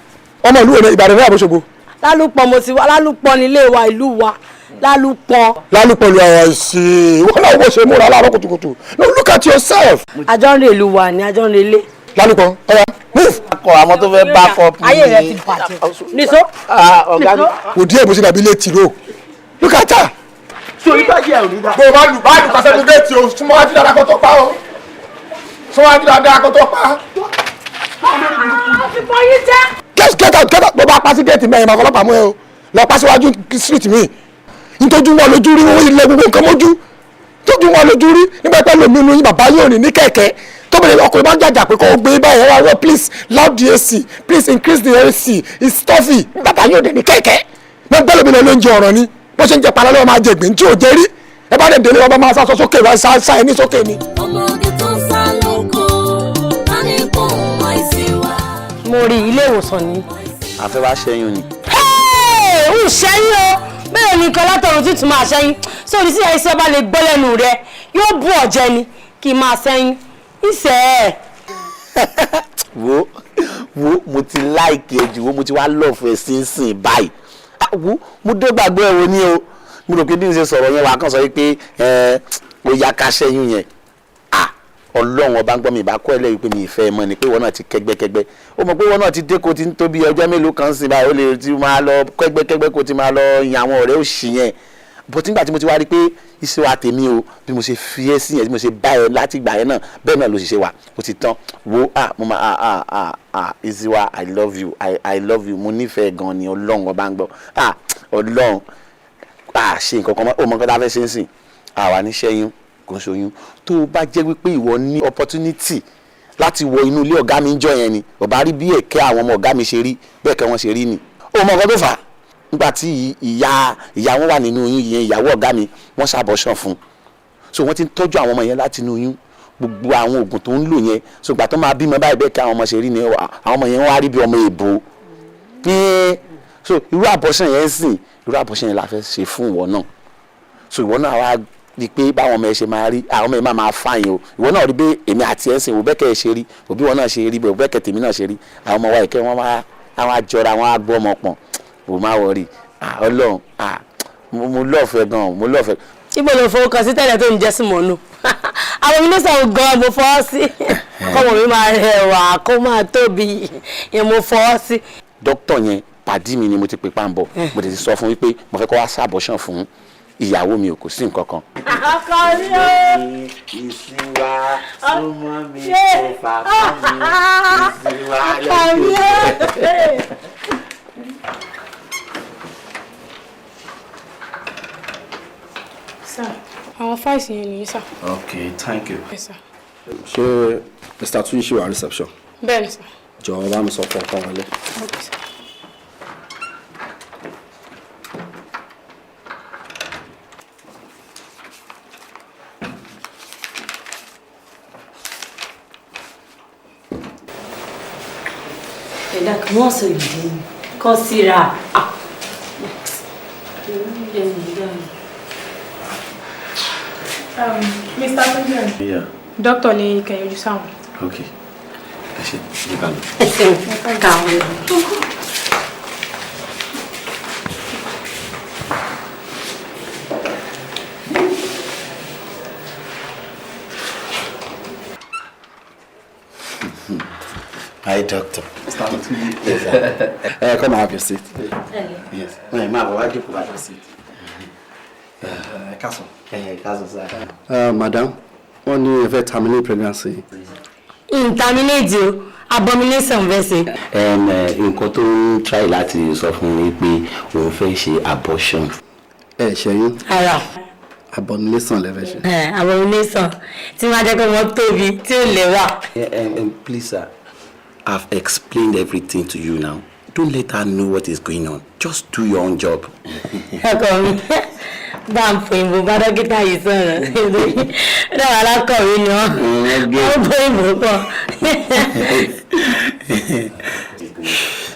ọmọ ìlú wo ni? Ìbàdàn ní àbóṣogbo? Lálùpọ̀ mo ti wá, Lálùpọ̀ nílé wa, ìlú wa Lálùpọ̀. Lálùpọ̀ lu àwọn ìsìn ìwọ náà, wọ́n ṣe múra láàárọ̀ kùtùkùtù. No, look at yourself. Àjọ ń re ìlú wa ni, àjọ ń relé. Lálùpọ̀, ọ̀ya, move. Akọ àwọn tó fẹ́ back up Ayé rẹ ti bàjẹ́, nìṣó. Ọ̀gá mi. Kò díẹ̀ bó ṣe dàbí ilé tìró. Look at her. So ibà jẹ́ òní dá. Bó o bá lù bá lù kásẹ̀ ní géètì o, súnmọ́ wájú dáadáa kó tó pa o, súnmọ́ wájú dáadáa kó tó pa. Get out, get out. Bó bá pa sí géètì mẹ́rin, máa fọlọ́pàá mú ẹ o. Lọ pa síwájú street mi. Nítorí wọn lójú rí owó ilẹ̀, gbogbo nǹkan mójú tójú wọn lójú rí nígbà pẹ́ lómi inú yín, bàbá yóò rìn ní kẹ̀kẹ́. Tó bẹ̀rẹ̀, ọkùnrin bá ń jàjà pé kó o gbé báyìí wá wọ́, "Please loud the AC, please increase the AC, it's stuffy." Bàbá yóò rìn ní kẹ̀kẹ́. Wọ́n gbẹ́ lómi lọ lóúnjẹ ọ̀ràn ni. Bó ṣe ń jẹ palẹ́ lọ́wọ́, máa jẹ ìgbín tí ò jẹ rí. Ẹ bá dẹ̀ délé, wọn bá máa sá sókè wá sá ẹni sókè ni. Ọmọge tó sá lóko, tani kò mọ ìsíwá. Mo rí ilé ìwòsàn ni. Àfẹ́ wá ṣẹ́yún ni. Ń ṣẹ́yún o. Bẹ́ẹ̀ ni nǹkan látọ̀run tuntun máa ṣẹ́yún sórí sí ẹ̀ṣẹ́ bá lè gbọ́ lẹ́nu rẹ, yóò bú ọ̀jẹ̀ ni kí n máa ṣẹ́yún ìṣẹ́ ẹ̀. Wo, wo, mo ti like ẹ jù. Wo, mo ti wá love ẹ sínsìn báyìí. Wo, mo dé gbàgbé ẹ wo ni o. Mo rò pé bí n ṣe sọ̀rọ̀ yẹn, wà á kàn sọ wípé ẹ ó yá ká ṣẹ́yún yẹn. Ọlọ́run ọba ń gbọ́, mi ìbá kọ́ ẹ lẹ́yìn pé mi ìfẹ́ ẹ mọ́ ni pé ìwọ náà ti kẹ́gbẹ́kẹ́gbẹ́. Ó mọ̀ pé ìwọ náà ti dé, kó ti ń tóbi ọjọ́ mélòó kan sí báyìí, ó lè ti máa lọ kẹ́gbẹ́kẹ́gbẹ́, kó ti máa lọ yan àwọn ọ̀rẹ́ òṣì yẹn. But nígbà tí mo ti wá rí pé iṣẹ́ wa tèmi o, bí mo ṣe fi ẹ́ sí yẹn, bí mo ṣe bá ẹ láti gbà yẹn náà, bẹ́ẹ̀ náà ló ṣe wà, ó ti tán. Wo, mo máa Isiwa, I love you, I love you. Mo nífẹ̀ẹ́ gan ni, Ọlọ́run ọba ń gbọ́. Ọlọ́run, ṣe nǹkan kan mọ́. Ó mọ nǹkan tá a fẹ́ ṣe ń sìn, àwa ní ṣẹ́yún kò ń ṣoyún. Tó o bá jẹ́ wípé ìwọ ní opportunity láti wọ inú ilé ọ̀gá mi ń jọ yẹn ni, ọba rí bí ẹ̀kẹ́ àwọn ọmọ ọ̀gá mi ṣe rí, bẹ́ẹ̀ kẹ́ wọ́n ṣe rí ni. Ó mọ nǹkan tó fà á? Nígbà tí ìyá wọn wà nínú oyún yẹn, ìyàwó ọ̀gá mi, wọ́n ṣ'abortion fún un. So wọ́n ti ń tọ́jú àwọn ọmọ yẹn láti inú oyún, gbogbo àwọn oògùn tó ń lò yẹn. So ìgbà tó máa bímọ báyìí, bẹ́ẹ̀ kí àwọn ọmọ ṣe rí ni, àwọn ọmọ yẹn wọ́n á rí bí ọmọ èbó. So irú abortion yẹn sìn, irú abortion yẹn la fẹ́ ṣe fún ìwọ náà. So ìwọ náà wá Rí i pé báwọn ọmọ ẹ ṣe máa rí, àwọn ọmọ ẹ máa fààyàn o. Ìwọ náà rí pé èmi àti ẹ ń sìn, òbẹ́kẹ́ ẹ ṣe rí, òbí wọn náà ṣe rí, òbẹ́kẹ́ tèmi náà ṣe rí. Àwọn ọmọ wa ìkẹ́ wọn wá, àwọn àjọra wọn á gbọ́ ọmọ pọ̀n. Ò má worry. Ọlọ́run, mo lọ́ọ̀fẹ́ gan, mo lọ́ọ̀fẹ́. Ibo ló fowó kan sí tẹ́lẹ̀ tó ń jẹ́ sí mọ́nú? Àwọn mínísítà gan mo fọwọ́ sí. Kọ́mọ mi máa rẹwà, kó máa tóbi, ìyẹn mo fọwọ́ sí. Dókítà yẹn pàdí mi ni mo ti pè pàǹbọ̀, mo tètè sọ fún wípé mo fẹ́ kó wá ṣàbọ̀ṣàn fún ìyàwó mi, ò kò sí nǹkan kan. Ọkọ mi o. Ìsìnwá súnmọ́ mi, kò fà fún mi, ìsìnwá. Ọkọ mi o. Sir, àwọn files yẹn nìyí, sir. Okay, thank you. Yes, sir. Ṣé Mr. Tunji ṣì wà reception? Bẹ́ẹ̀ni, sir. Jọ̀ọ́, bá mi sọ fún ọkọ wọlé. Okay, sir. Ẹ̀dá kan wọ́n sọ ìdí kan síra. Mr. Tunji. Yeah. Doctor ní kẹ́ yọjú sáwọn. Okay. Ẹ ṣe, ní ká lọ. Ẹ ṣeun, káwọn. Hi, doctor. Yes, sir. Come and have your seat. Yes. Ẹ máa bọ̀ wá jókòó bá seat. Káàsán. Káàsán, sir. Madam, wọ́n ní ẹ fẹ́ terminate pregnancy. Terminate o, abomination fẹ́ ṣe. Nǹkan tó ń try láti sọ fún mi pé òun fẹ́ ṣe abortion. Ẹ ṣẹ́yún. Ara. Abomination lẹ fẹ́ ṣe. Abomination tí wọ́n á jẹ́ kó wọ́n tóbi tí ò lè wà. Please, sir, I've explained everything to you now. Don't let her know what is going on. Just do your own job. Ọkọ mi, bá ń fò ìbò bá dókítà yìí sọ̀rọ̀, dáwà alákọ̀wé ni wọ́n, wọ́n bó ìbò pọ̀.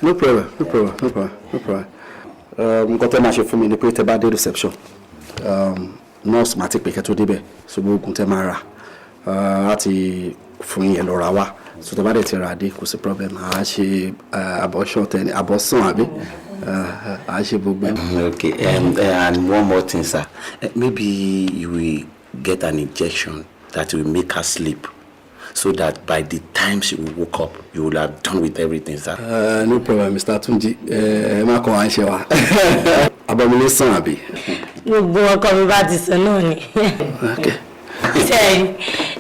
No problem, no problem, no problem, no problem. Nǹkan tẹ́ máa ṣe fún mi ni pé tẹ́ bá dé reception, nurse máa ti pè kẹ́ tó débẹ̀, ṣùgbọ́n oògùn tẹ́ máa rà láti fún yẹn lọ rà wá. So tẹ́ bá dẹ̀ ti rà dé, kò sí problem, à á ṣe abortion tẹ́ abortion àbí à á ṣe gbogbo ẹ̀. Okay, and one more thing, sir. Maybe you will get an injection that will make her sleep, so that by the time she will woke up, you will have done with everything, sir. No problem, Mr. Tunji. Ẹ má kọ́ wa ń ṣe wa. Abomination àbí. Gbogbo ọkọ mi bá ti sọ náà ni. Sẹ́yìn,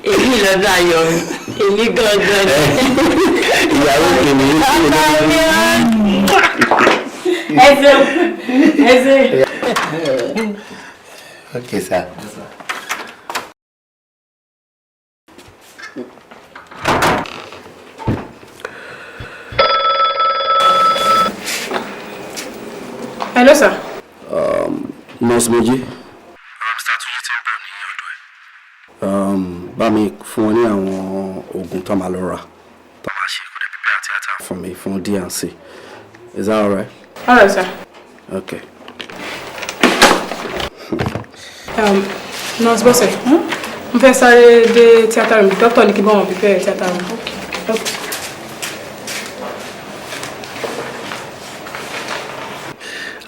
èyí lọ́dọ̀ ayọ̀ mi, èmi gangan ni. Ìyàwó mi ni. Ọkọ mi wá. Ẹ ṣeun, ẹ ṣeun. Okay, sir. Hello, sir. Nurse Mojí. Mr. Tunji ti ń bọ̀ ní ọ̀dọ̀ ẹ̀. Bá mi fún wọn ní àwọn oògùn tó máa lọ rà. Tó máa ṣe kò dé prepare theatre fún mi fún D&C. Is that alright? All right, sir. Okay. Nurse Bọ́sẹ̀, mo fẹ́ sáré dé theatre room. Doctor ní kí n bá wọn prepare theatre room. Okay. Okay.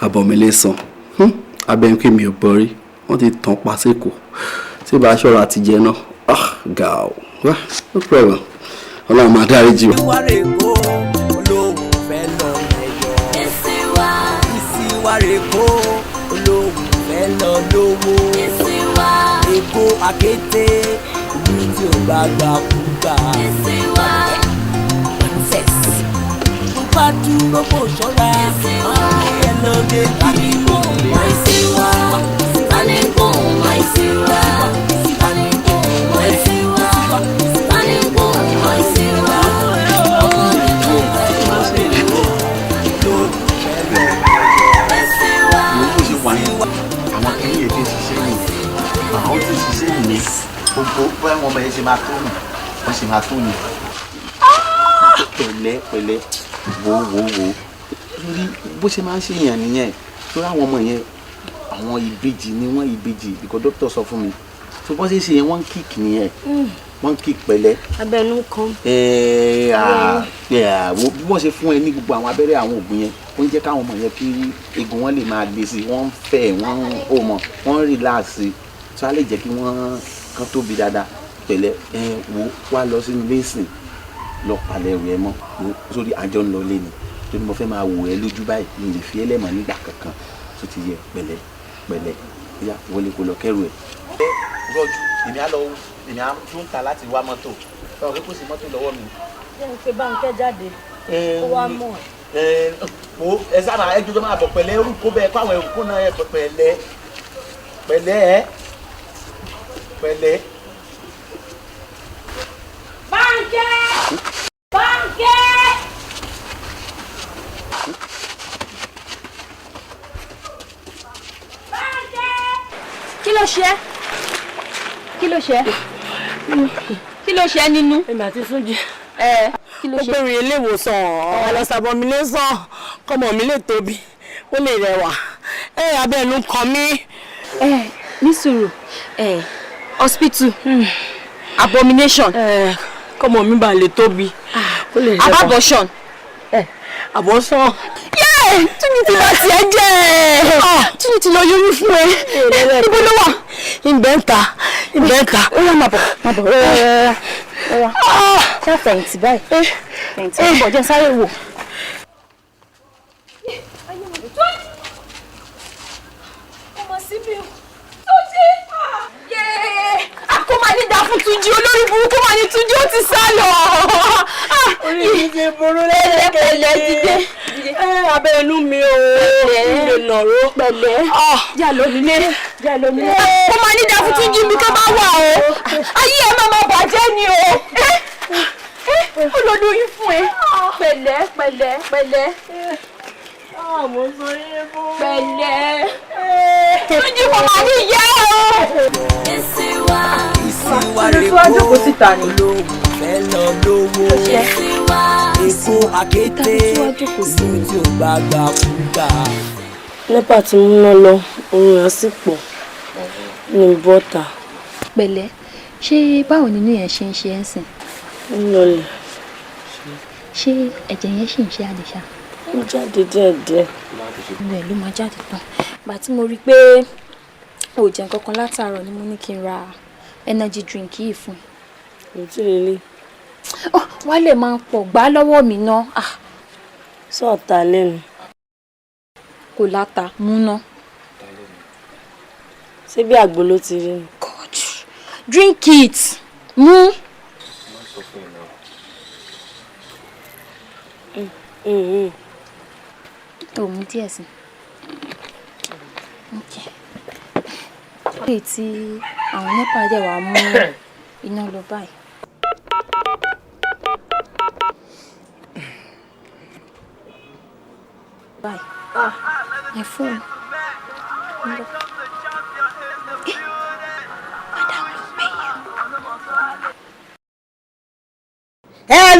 Abomination, abẹ́ńkì mi ò borí, wọ́n ti tàn pa sékòó tí bá aṣọ́ra àti jẹ náà, ga o, no problem, ọlọ́run máa dárí jì wá. Ìsíwárè kó olóhùn fẹ́ lọ mẹ́yọ. Ìsíwárè kó olóhùn fẹ́ lọ lówó. Èkó àkété, ìlú tí ò bá gbà kú gbà. Princess, tó bá dúró kò ṣọ́ra, máa ń ẹ lọ dé tàbí kò mọ ìsíwá. Tani kò mọ ìsíwá. Tani kò mọ ìsíwá. Tani kò mọ ìsíwá. Ọmọdé tó pẹ̀lú. Ìsíwá. Mo kò ṣe wà ní àwọn kìnìún yẹn ti ń ṣiṣẹ́ nìyẹn, àwọn tí ń ṣiṣẹ́ nìyẹn, gbogbo báwọn ọmọ yẹn ṣe máa tó nù, wọ́n ṣe máa tó nù. Pẹ̀lẹ́ pẹ̀lẹ́, wo wo wo, lórí bó ṣe máa ń ṣèyàn nìyẹn, lórí àwọn ọmọ yẹn, Àwọn ìbejì ni wọ́n, ìbejì, because doctor sọ fún mi. So bọ́n ṣe ṣe yẹn, wọ́n ń kick nìyẹn, wọ́n ń kick pẹ̀lẹ́. Abẹnú kan. Wo bí wọ́n ṣe fún ẹ ní gbogbo àwọn abẹ́rẹ́, àwọn oògùn yẹn, ó ń jẹ́ káwọn ọmọ yẹn kí eegun wọn lè máa le sí i, wọ́n ń fẹ̀, wọ́n ó mọ̀, wọ́n ń relax sí i, tó á lè jẹ́ kí wọ́n kán tóbi dáadáa. Pẹ̀lẹ́. Ẹ wo, wá lọ sínú ilé ìsìn, lọ palẹ̀ ẹrù ẹ mọ́. Wo, sórí àjọ ń lọ lé ni, torí mo fẹ́ máa wò ẹ́ lójú báyìí, mi lè fi ẹ́ lẹ́mọ̀ nígbà kankan tó ti yẹ. Pẹ̀lẹ́, pẹ̀lẹ́. Yá, wọlé kó lọ kẹ́rù ẹ̀. Rọ̀jù, èmi á lọ, èmi á tún ta láti wá mọ́tò, ọ̀rọ̀ kò sí mọ́tò lọ́wọ́ mi. Jẹ́ ń pe Bánkẹ́ jáde kó wá mọ̀ ẹ. Wo, ẹ sábà ẹ jọjọ máa bọ̀. Pẹ̀lẹ́, ẹrù kó bẹ́ẹ̀ kó àwọn ẹrù kó náà ẹ. Pẹ̀lẹ́, pẹ̀lẹ́, ẹ pẹ̀lẹ́. Bánkẹ́! Bánkẹ́! Kí ló ṣe é? Kí ló ṣe é? Kí ló ṣe é nínú? Èmi àti Túnjí. Ẹ kí ló Ó ṣe? gbèrè ilé ìwòsàn ọlọsàbọ mi lè sàn, kọmọ mi lè tóbi, ó lè rẹwà. Ẹ abẹ́nu kan mí. Ẹ ní sùúrù, ẹ hospital abomination. Kọmọ mi bá lè tóbi, ó lè rẹwà. Abortion. Àbọ̀sán. Yéè, Túnjí ti bá tiẹ̀ jẹ́. Túnjí ti lọ yọrí fún ẹ. Ibo ló wà? Ìbẹ́ ń ta, ìbẹ́ ń ta. Ó yá, máa bọ̀, máa bọ̀, rárá rárá. Ṣá fẹ̀yìntì báyìí. Fẹ̀yìntì, ó bọ̀, jẹ́ sáré wò. Ọmọ síbí o. Túnjí! Yéé! Kó máa ní dáa fún Túnjí, olórí burúkú máa ní Túnjí, ó ti sá lọ. Orí mi ti burú lẹ́lẹ́kẹ̀lẹ́. Dìde. Abẹ́ inú mi o, mi lè nàró. Pẹ̀lẹ́. Jà lónílé. Jà lónílé. Kó máa ní dáa fún Túnjí mi tó bá wà o. Ayé ẹ máa máa bàjẹ́ ni o. Ó lọ lóyún fún ẹ. Pẹ̀lẹ́, pẹ̀lẹ́, pẹ̀lẹ́. Pẹ̀lẹ́. Túnjí kò máa ní ìyá o. Ìsìwà. Ìsìwà Ṣé tí wàá jókòó síta ni? Olóhùn fẹ́ lọ lówó. Ìsìwà. Èkó àkété, ìlú tí ò gbàgbà kúgbà. NEPA ti múná lọ, oorun yẹn sì pọ̀ ní bọ́tà. Pẹ̀lẹ́, ṣé báwo nínú yẹn ṣe ń ṣe ẹ́ sìn? Ń lọlẹ̀. Ṣé ẹ̀jẹ̀ yẹn ṣì ń ṣe àdìsá? Ó jáde díẹ̀díẹ̀. Inú ẹ̀ ló máa jáde tán. Ìgbà tí mo rí i pé ò jẹ nǹkan kan látàárọ̀ ni mo ní kí n ra energy drink yìí fún ẹ. Kò tí ì lélẹ̀. Ó wálé máa ń pọ̀, gbà á lọ́wọ́ mi ná. Ah, Sọ̀tà lẹ́nu. Kò láta, múná. Ṣé bí àgbo ló ti rí ni? Drink it. Mú. Ò mú díẹ̀ sí. Okay. Lè tí àwọn NEPA dẹ̀ wá mú iná lọ báyìí. Báyìí. Ẹ fóònù. Ń bọ̀. Eh, madam ló pè yín. Ẹ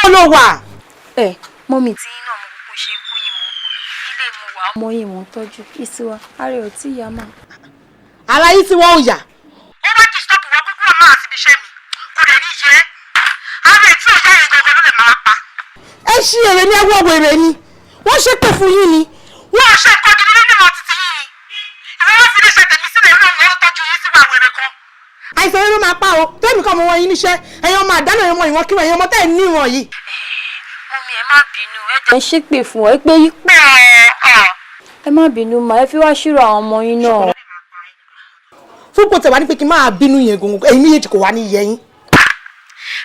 lọ ló wà. Ẹ mummy tí iná mo kúkú ṣe kú yìí, mò ń kú lọ ilé mo wà. Ọmọ yìí mò ń tọ́jú ìsíwá, ara ẹ̀ ò tí ì yá mà. Ara yìí tí wọ́n ò yà. Ó bá disturb wọn kúkú ọ̀ máa síbi iṣẹ́ mi, kò dẹ̀ ní yẹ ara ẹ̀ tí ò yá yẹn gangan ló lè máa pa. Ẹ ṣí èrè ní ẹwọ́ wèrè ni wọ́n ṣépè fún yín ni. Wọ́n á ṣe nǹkan gidi nínú ìmọ̀ títí yín ni ìwé wọn fi lè ṣe tèmi sílẹ̀ nínú ìwọ́n tọ́jú yín síwá wèrè kan. Àìsàn yẹn ló máa pa o, tẹ́mi kọ́ ọmọ wọn yín níṣẹ́, ẹ̀yin ọmọ àdánù, ẹ̀yin ọmọ ìwọ̀n kíwọ̀n, ẹ̀yin ọmọ tẹ́ ẹ̀ ní ìwọ̀n yìí. Mummy, ẹ má bínú, ẹ jẹ́ ń ṣépè fún ọ pé yí pé ẹ má bínú mà, ẹ fi wá ṣírò àwọn ọmọ yín náà. Fún kò tẹ̀ wá ní pé kí n máa bínú yẹn gbòǹgbò, ẹ̀yin méjèèjì kò wá ní yẹ yín.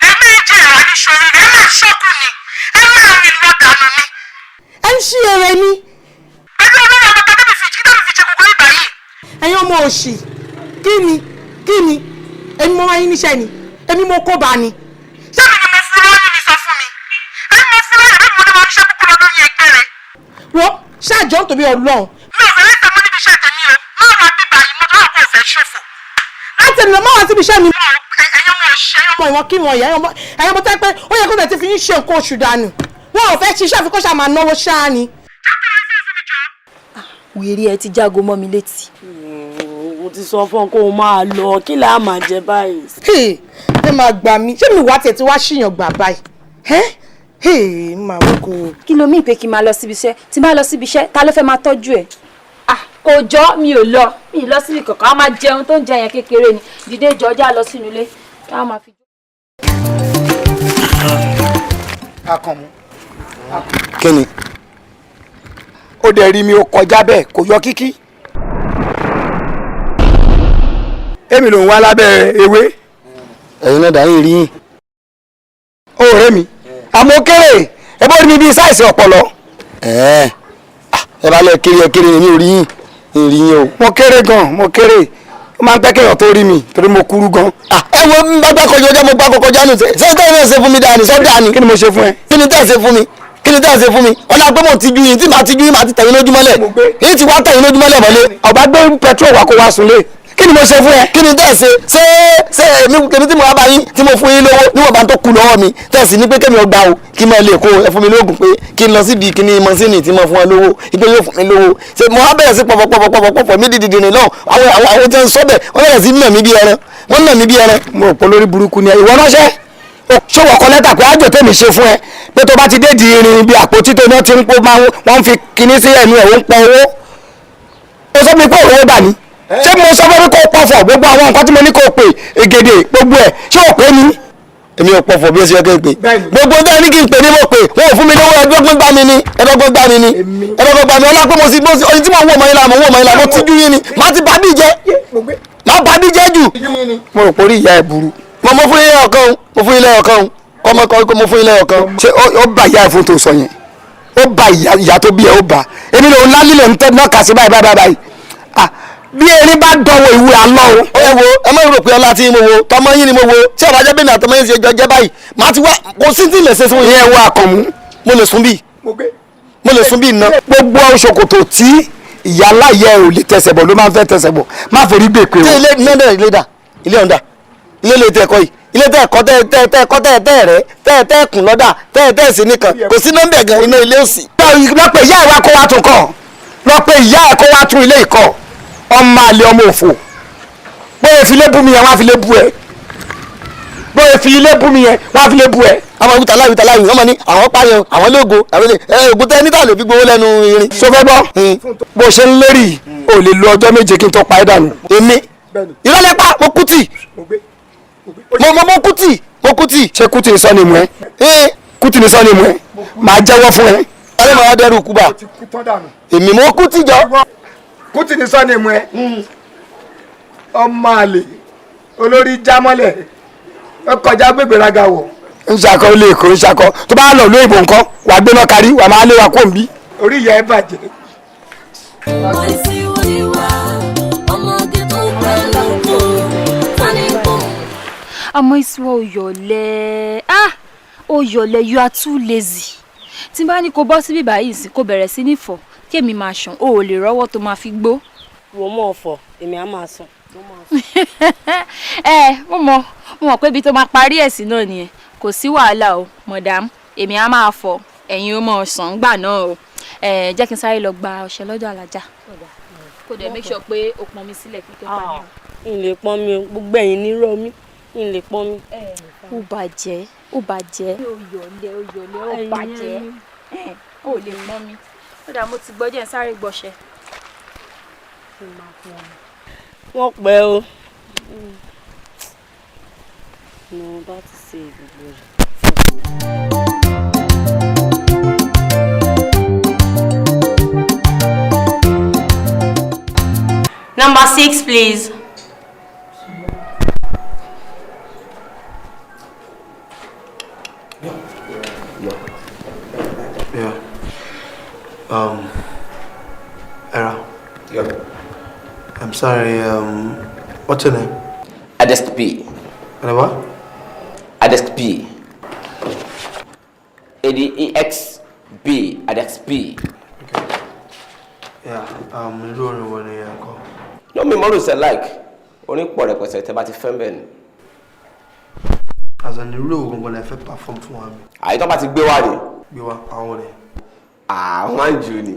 Ẹ méjì ẹ̀ wá ní sọ̀rọ̀, ẹ máa ṣọ́kù ni, ẹ máa rìn lọ dànù ni. Ẹ ń ṣí èrè ni. Ẹgbẹ́ olórí ọmọ tàbí fi kí tàbí fi ṣe gbogbo ìgbà yìí. Ẹ̀yin ọmọ òṣì, kí ni kí ni èmi mo wá yín níṣẹ́ ni, èmi mo kó bá ni. Ṣé mi ni mo fún lóyún ni? Sọ fún mi, èmi mo fún lóyún àbí mo ní mo ríṣẹ́ kúkú lọ lórí ẹgbẹ́ rẹ? Wọ́n ṣáàjọ́ nítorí Ọlọ́run. Mi ò fẹ́ lẹ́sẹ̀ mọ́ níbi iṣẹ́ tèmi o, má wàá bíbà yìí mo tó àpò òfẹ́ ṣòfò. Láti ènìyàn má wá síbi iṣẹ́ mi. Ẹ̀yin ọmọ òṣì, ẹ̀yin ọmọ ìwọ̀n kí wọ̀n yẹn, ẹ̀yin ọmọ tẹ́ pé ó yẹ kó tẹ̀ ti fi yín ṣe nǹkan oṣù dànù. Wọn ò fẹ́ ṣiṣẹ́ àfikún, ṣáà máa náwó ṣáá ni. Wèrè ẹ ti jágo mọ́ mi létí. Mo ti sọ fún ọ kó o máa lọ, kí là á máa jẹ báyìí? Ẹ máa gbà mí, ṣé mi wá tiẹ̀ tí wá ṣìyàn gbà báyìí? Máa wọ́n kò. Kí ló mí pé kí n máa lọ síbi iṣẹ́? Tí n bá lọ síbi iṣẹ́, ta ló fẹ́ máa tọ́jú ẹ̀? Kò jọ, mi ò lọ, mi ì lọ síbi kankan, a máa jẹun tó ń jẹ yẹn kékeré ni. Dìde jọ, já lọ sínú ilé. A máa fi. Akànmú. Kí ni? Ó dẹ̀ rí mi ó kọjá bẹ́ẹ̀ kò yọ kíkí. Èmi ló ń wá lábẹ́ ewé. Ẹ̀yin náà dàá yín rí yín. Ó rẹ́ mi. Àmọ́ kéré ẹ bó rí mi bíi sáìsì ọ̀pọ̀lọ́. Ẹ bá lẹ kéré ẹ kéré mi ò rí yín rí yín o. Mo kéré gan, mo kéré. Ó máa ń pẹ́ kéèyàn tó rí mi torí mo kúrú gan. Ẹ wo n bá gbá kọjá ọjọ́ mo gbá kọjá nù sẹ́ ṣé tẹ́lẹ̀ náà ṣe fún mi dáa ni sọ́ dáa ni. Kí ni mo ṣe fún ẹ? Kí ni tẹ́lẹ̀ ṣe fún mi? Kí ni tẹ́lẹ̀ ṣe fún mi? Ọlá pé mo ti ju yín, tí màá ti ju yín màá ti tẹ̀yìn lójúmọ́lẹ̀. Yín ti wá tẹ̀yìn lójúmọ́lẹ̀ mọ́lé. Ọ̀bá gbé petrol wá kó wá sunlé. Kí ni mo ṣe fún ẹ? Kí ni tẹ́ ẹ ṣe? Ṣé ṣé èmi tí mo wá bá yín tí mo fún yín lówó níwọ̀n bá ń tó kù lọ́wọ́ mi tẹ́ ẹ sì ní pé kémi ọgbà o kí n máa lè kó ẹ fún mi lóògùn pé kí n lọ síbi kíní mọ́sínì tí mo fún ẹ lówó ìpè yóò fún mi lówó. Ṣé mo wá bẹ̀rẹ̀ sí pọ̀pọ̀pọ̀pọ̀pọ̀ mi dìdìdì rìn náà àwọn àwọn àwọn tí ń sọ bẹ̀ wọ́n bẹ̀rẹ̀ sí nà mí bí ẹran, wọ́n nà mí bí ẹran. Mo rò pé olórí burúkú ni ẹ, ìwọ ránṣẹ́ ṣé wọ́n kọ lẹ́tà pé ájò tèmi ṣe fún ẹ pé tó bá ti dé di irin ibi àpótí tó náà ti ń pò máa wọ́n fi kinní sí ẹnu ẹ̀ ó ń pọn owó. Ó sọ mi pé òun ó bà ní. Ṣé mo sọ fún mi kó pọ̀fọ̀ gbogbo àwọn nǹkan tí mo ní kó pè ègèdè gbogbo ẹ̀ ṣé ò pé ni? Èmi ò pọ̀fọ̀ bí ó ṣe yẹ kí n pè. Gbogbo bẹ́ẹ̀ ní kí n pè ní mo pè, wọn ò fún mi lówó ẹgbẹ́gbẹ́ gbá mi ni, ẹgbẹ́gbẹ́ gbá mi ni, ẹgbẹ́gbẹ́ gbá mi, ọlá pé mo sì mo sì oyin tí mo ń wò mọ́ yín la mo ń wò mọ́ yín la mo tíjú yín ni, màá ti bá bí jẹ́, màá bá bí jẹ́ jù. Mo rò pé orí ìyá ẹ burú. Mo fún yín ọ̀kan, mo fún yín lẹ́yọ̀kan, kọ́mọ kọ́ mo fún yín lẹ́yọ̀kan. Ṣé ó bá ìyá ẹ fún tó sọ yẹn? Ó bá ìyá tó bí ẹ ó bá. Èmi lòun lálílẹ̀ ń tẹ́ náà kà sí báyìí báyìí báyìí. Bí erin bá dánwò ìwé alọ́ o. Ẹ wo ẹ má rò pé ọlá tí mo wo tọmọ yín ni mo wo tí ọba jẹ́ bẹ́ẹ̀ ni àtọmọ yín ṣe jọ jẹ́ báyìí màá ti wá kò sí tí lè ṣe fún yín. Ìyẹn wo Àkànmú. Mo lè sùn bíi mo lè sùn bíi iná. Gbogbo ṣòkòtò tí ìyá aláyẹ ò lè tẹsẹ̀ bọ̀ ló máa ń fẹ́ tẹsẹ̀ bọ̀ má forí gbè pé o. Ṣé ilé iná dẹ̀ ilé dà ilé ọ̀dà ilé lè tẹ ẹ̀kọ́ yìí ilé tẹ ẹ̀kọ́ tẹ tẹ tẹ ẹ̀kọ́ tẹ tẹ rẹ tẹ tẹ kùn lọ́dà tẹ tẹ sí nìkan kò sí nọ́mbẹ̀ gan iná ilé òsì. Lọ pé ìyá ẹ̀ wá kó wá tún kọ́, lọ pé ìyá ẹ̀ kó wá tún ilé ìkọ́, ọmọ àlè ọmọ òfò. Bóyá fi ilé bú mi yẹn wọ́n á fi ilé bú ẹ, bóyá fi ilé bú mi yẹn wọ́n á fi ilé bú ẹ. Àwọn wíta láwùí láwùí wọ́n mọ̀ ní àwọn pààyàn àwọn lógo àwọn ilé ẹ ògùn tẹ níta lè fi gbowó lẹ́nu irin. Ṣó fẹ́ gbọ́ bó ṣe ń lérí o lè lo ọjọ́ 7 kí n tó pa ẹ́ dànù. Èmi ìrọ̀lẹ́ pa mo kú tì mo kú tì mo kú tì. Ṣé kútì ní sọ́ni mu ẹ? Kútì ní sọ́ni mu ẹ? Màá jẹ́wọ́ fún ẹ. Alẹ́ màá dẹ́rù kúbà èmi mo kú tì jọ. Kútì ní sọ́ni mu ẹ. Ọmọ àlè olórí jámọ́lẹ̀ ó kọjá gbégbéraga wọ̀. Ń ṣakọ ilé èkó ń ṣakọ tó bá lọ lóyìnbó nǹkan wàá gbéná kárí wàá máa lé wa kó n bí. Orí ìyá ẹ bàjẹ́. Àmọ́ Ìsúwà ó yọ̀lẹ̀, ah ó yọ̀lẹ̀, you are too lazy. Tí n bá ní kó bọ́ síbí báyìí sí kó bẹ̀rẹ̀ sí ní fọ̀ kí èmi máa ṣàn, o ò lè rọ́wọ́ tó máa fi gbó. Wọ́n mọ̀ ọ̀fọ̀ èmi á máa sàn. Ẹ mo mọ̀ pé ibi tó máa parí ẹ̀ sí náà nìyẹn, kò sí wàhálà o madam, èmi á máa fọ̀ ẹ̀yin ó mọ̀ sàn gbà náà o. Ẹ jẹ́ kí n sáré lọ gba ọṣẹ lọ́dọ̀ alájà. Kó dẹ̀ make sure pé o pọn mi sílẹ̀ kí n tó parí. N lè pọn mi o, gbogbo ẹ̀yin ní rọ mi, n lè pọn mi. Ó bàjẹ́, ó bàjẹ́. Ó yọ̀lẹ̀, ó yọ̀lẹ̀, ó bàjẹ́. Ó lè pọn mi. Ó dà mo ti gbọ́, jẹ́ n sáré gbọṣẹ. Wọ́n pẹ́ o. Mo bá ti ṣe gbogbo rẹ̀. Number 6, please. Yeah. Era. Yeah. I'm sorry, what's your name? Adesk P. And what? Adesk P. A-D-E-X B. Adesk P. Okay. Yeah, irú orin wo ni ẹ kọ? No, mi mọ́rò ṣe like. Orin pọ̀ rẹpẹtẹ tẹ́ bá ti fẹ́ bẹ́ẹ̀ ni. As an irú ògùn gan-an ẹ fẹ́ perform fún wa mi. Àyè tó bá ti gbé wá ni. Gbé wá, àwọn ni. Àwọn máa ń jù ni.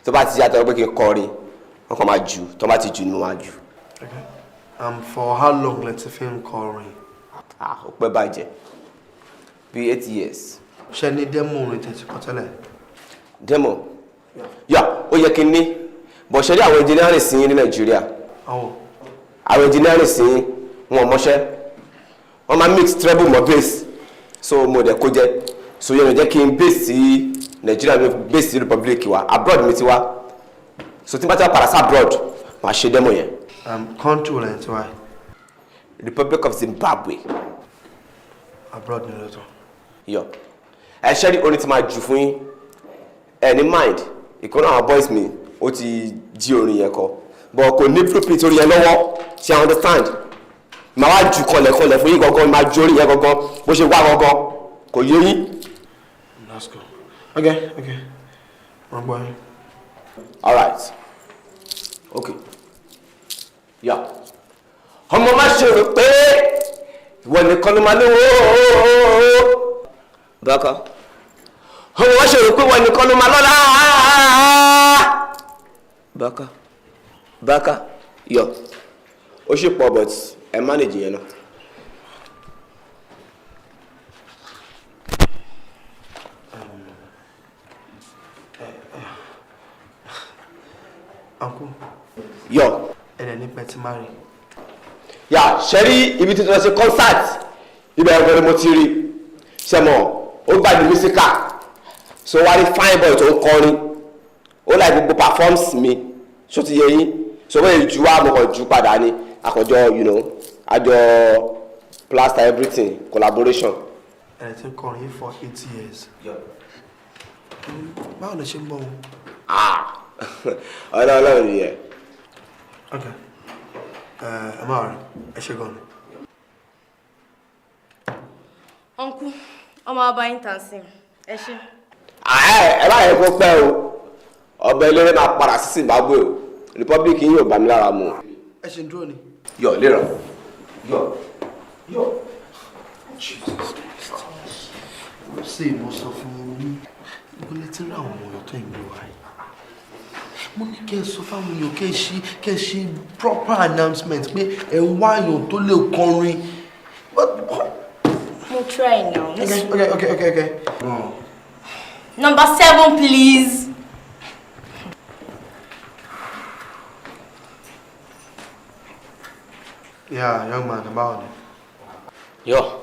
Tó bá ti yàtọ̀ pé kí n kọrin, wọ́n kàn máa jù, tó bá ti jù ni mo máa jù. Okay. For how long lẹ ti fi ń kọrin? Ah, ó pẹ́ bàjẹ́. Bí 8 years. Ṣé ní demo orin tẹ́ ti kọ tẹ́lẹ̀? Demo? Yà, ó yẹ kí n ní. Bọ̀ ṣe rí àwọn engineering sí ní Nàìjíríà. Àwọn. Àwọn engineering sí wọn ò mọṣẹ́. Wọ́n máa mix treble mọ́ bass. So mo dẹ̀ kó jẹ. So yẹn ló jẹ́ kí n base sí Nàìjíríà, mi base sí Republic wa. Abroad mi ti wá. So tí n bá ti wá padà sí abroad, màá ṣe demo yẹn. Country wo lẹ́yìn tí wáyé? Republic of Zimbabwe. Abroad ni lóòótọ́. Yọ. Ẹ ṣe rí orin tí máa jù fún yín. Ẹ ní mind, ìkan náà àwọn boys mi, ó ti jí orin yẹn kọ. But kò ní blueprint orin yẹn lọ́wọ́. Ṣé I understand? Màá wá jù kọlẹ̀kọlẹ̀ fún yín gangan, máa ju orin yẹn gangan, bó ṣe wá gangan, kò yé yín. Let's go. Okay. Wọ́n gbọ́ yín. All right. Okay. Yeah. Ọmọ, má ṣe rò pé ìwọ nìkan ló máa lówó. Bákan. Ọmọ, má ṣe rò pé ìwọ nìkan ló máa lọ́lá. Bákan. Bákan. Yọ. Ó ṣì pọ̀, but ẹ manage yẹn náà. Uncle. Yọ. Ẹ̀rẹ̀ ní pẹ́ tí marry. Yà, ṣe rí ibi tí wọ́n ṣe concert, ibẹ̀ ẹ̀rọ ni mo ti rí. Ṣe mọ̀, ó gbàgbé musical, so wá rí fine boy tó ń kọrin, ó láì gbogbo performs mi, ṣó ti yẹ yín? So wọ́n yẹ ju wá, mo kàn ju padà ni, àkànjọ àjọ plaster everything, collaboration. Ẹ̀rẹ̀ tí ń kọrin yìí for 8 years. Báwo lẹ ṣe ń bọ̀ wọn? Ah, Ọlọ́run nìyẹn. Okay. Ẹ máa rí, ẹ ṣe gan ni. Uncle, ọmọ ọba yín tàn sí, ẹ ṣe. Ẹ bá yẹ kó pẹ́ o, ọbẹ̀ eléré máa padà sí Zimbabwe o. Republic yìí yóò bá mi lára mu. Ẹ ṣe ń dúró ni. Yọ lérò yọ yọ. Jesus Christ. Sí, mo sọ fún yín, mo lè ti rí àwọn ọmọ ọ̀yọ́ tó ń gbé wa yìí. Mo ní kẹ́ ẹ sọ fáwọn èèyàn, kẹ́ ẹ ṣe proper announcement pé ẹ ń wá èèyàn tó lè kọrin. Mo try now. Okay. Number 7, please. Yeah, young man, about it. Yo.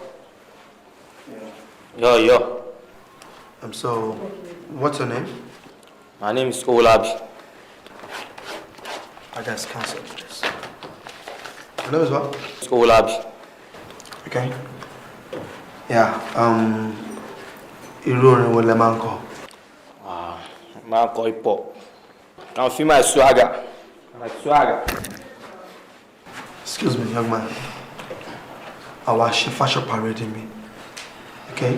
Yo, yo. So, what's your name? My name is Olabi. I just cancel this. Your name is what? Olabi. Okay. Yeah, irú orin wo lẹ máa ń kọ? Ah, máa ń kọ hip hop. Can feel my swagger. My swagger. Excuse me, young man. Àwa ṣe fashion parade mi. Okay?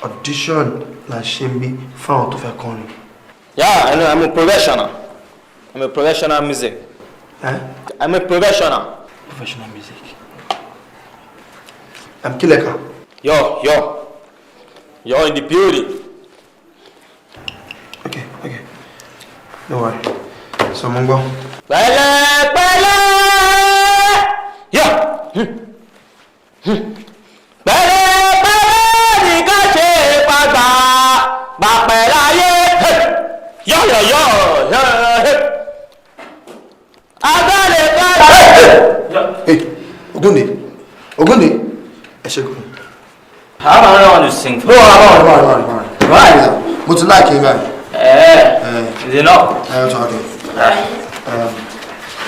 Audition la ṣe ń bí fún àwọn tó fẹ́ kọrin. Yeah, I know. I'm a professional. I'm a professional music. Eh? I'm a professional. Professional music. I'm Kileka. Yo, yo. You're in the building. Okay. Don't worry. So, mo ń gbọ́. Pẹ̀lẹ́pẹ̀lẹ́. Yo. Pẹ̀lẹ́pẹ̀lẹ́ ní ká ṣe pàgbà pàpẹ́ láyé. Yọ yọ yọ. Agbálẹ̀ bá. Hey, Ogunde. Ogunde. Ẹ ṣe gan. How about I want to sing for No, I'm alright, I'm alright, I'm alright. Right. Mo ti like yín báyìí. Eh, is it not? Ẹ ọ́ okay.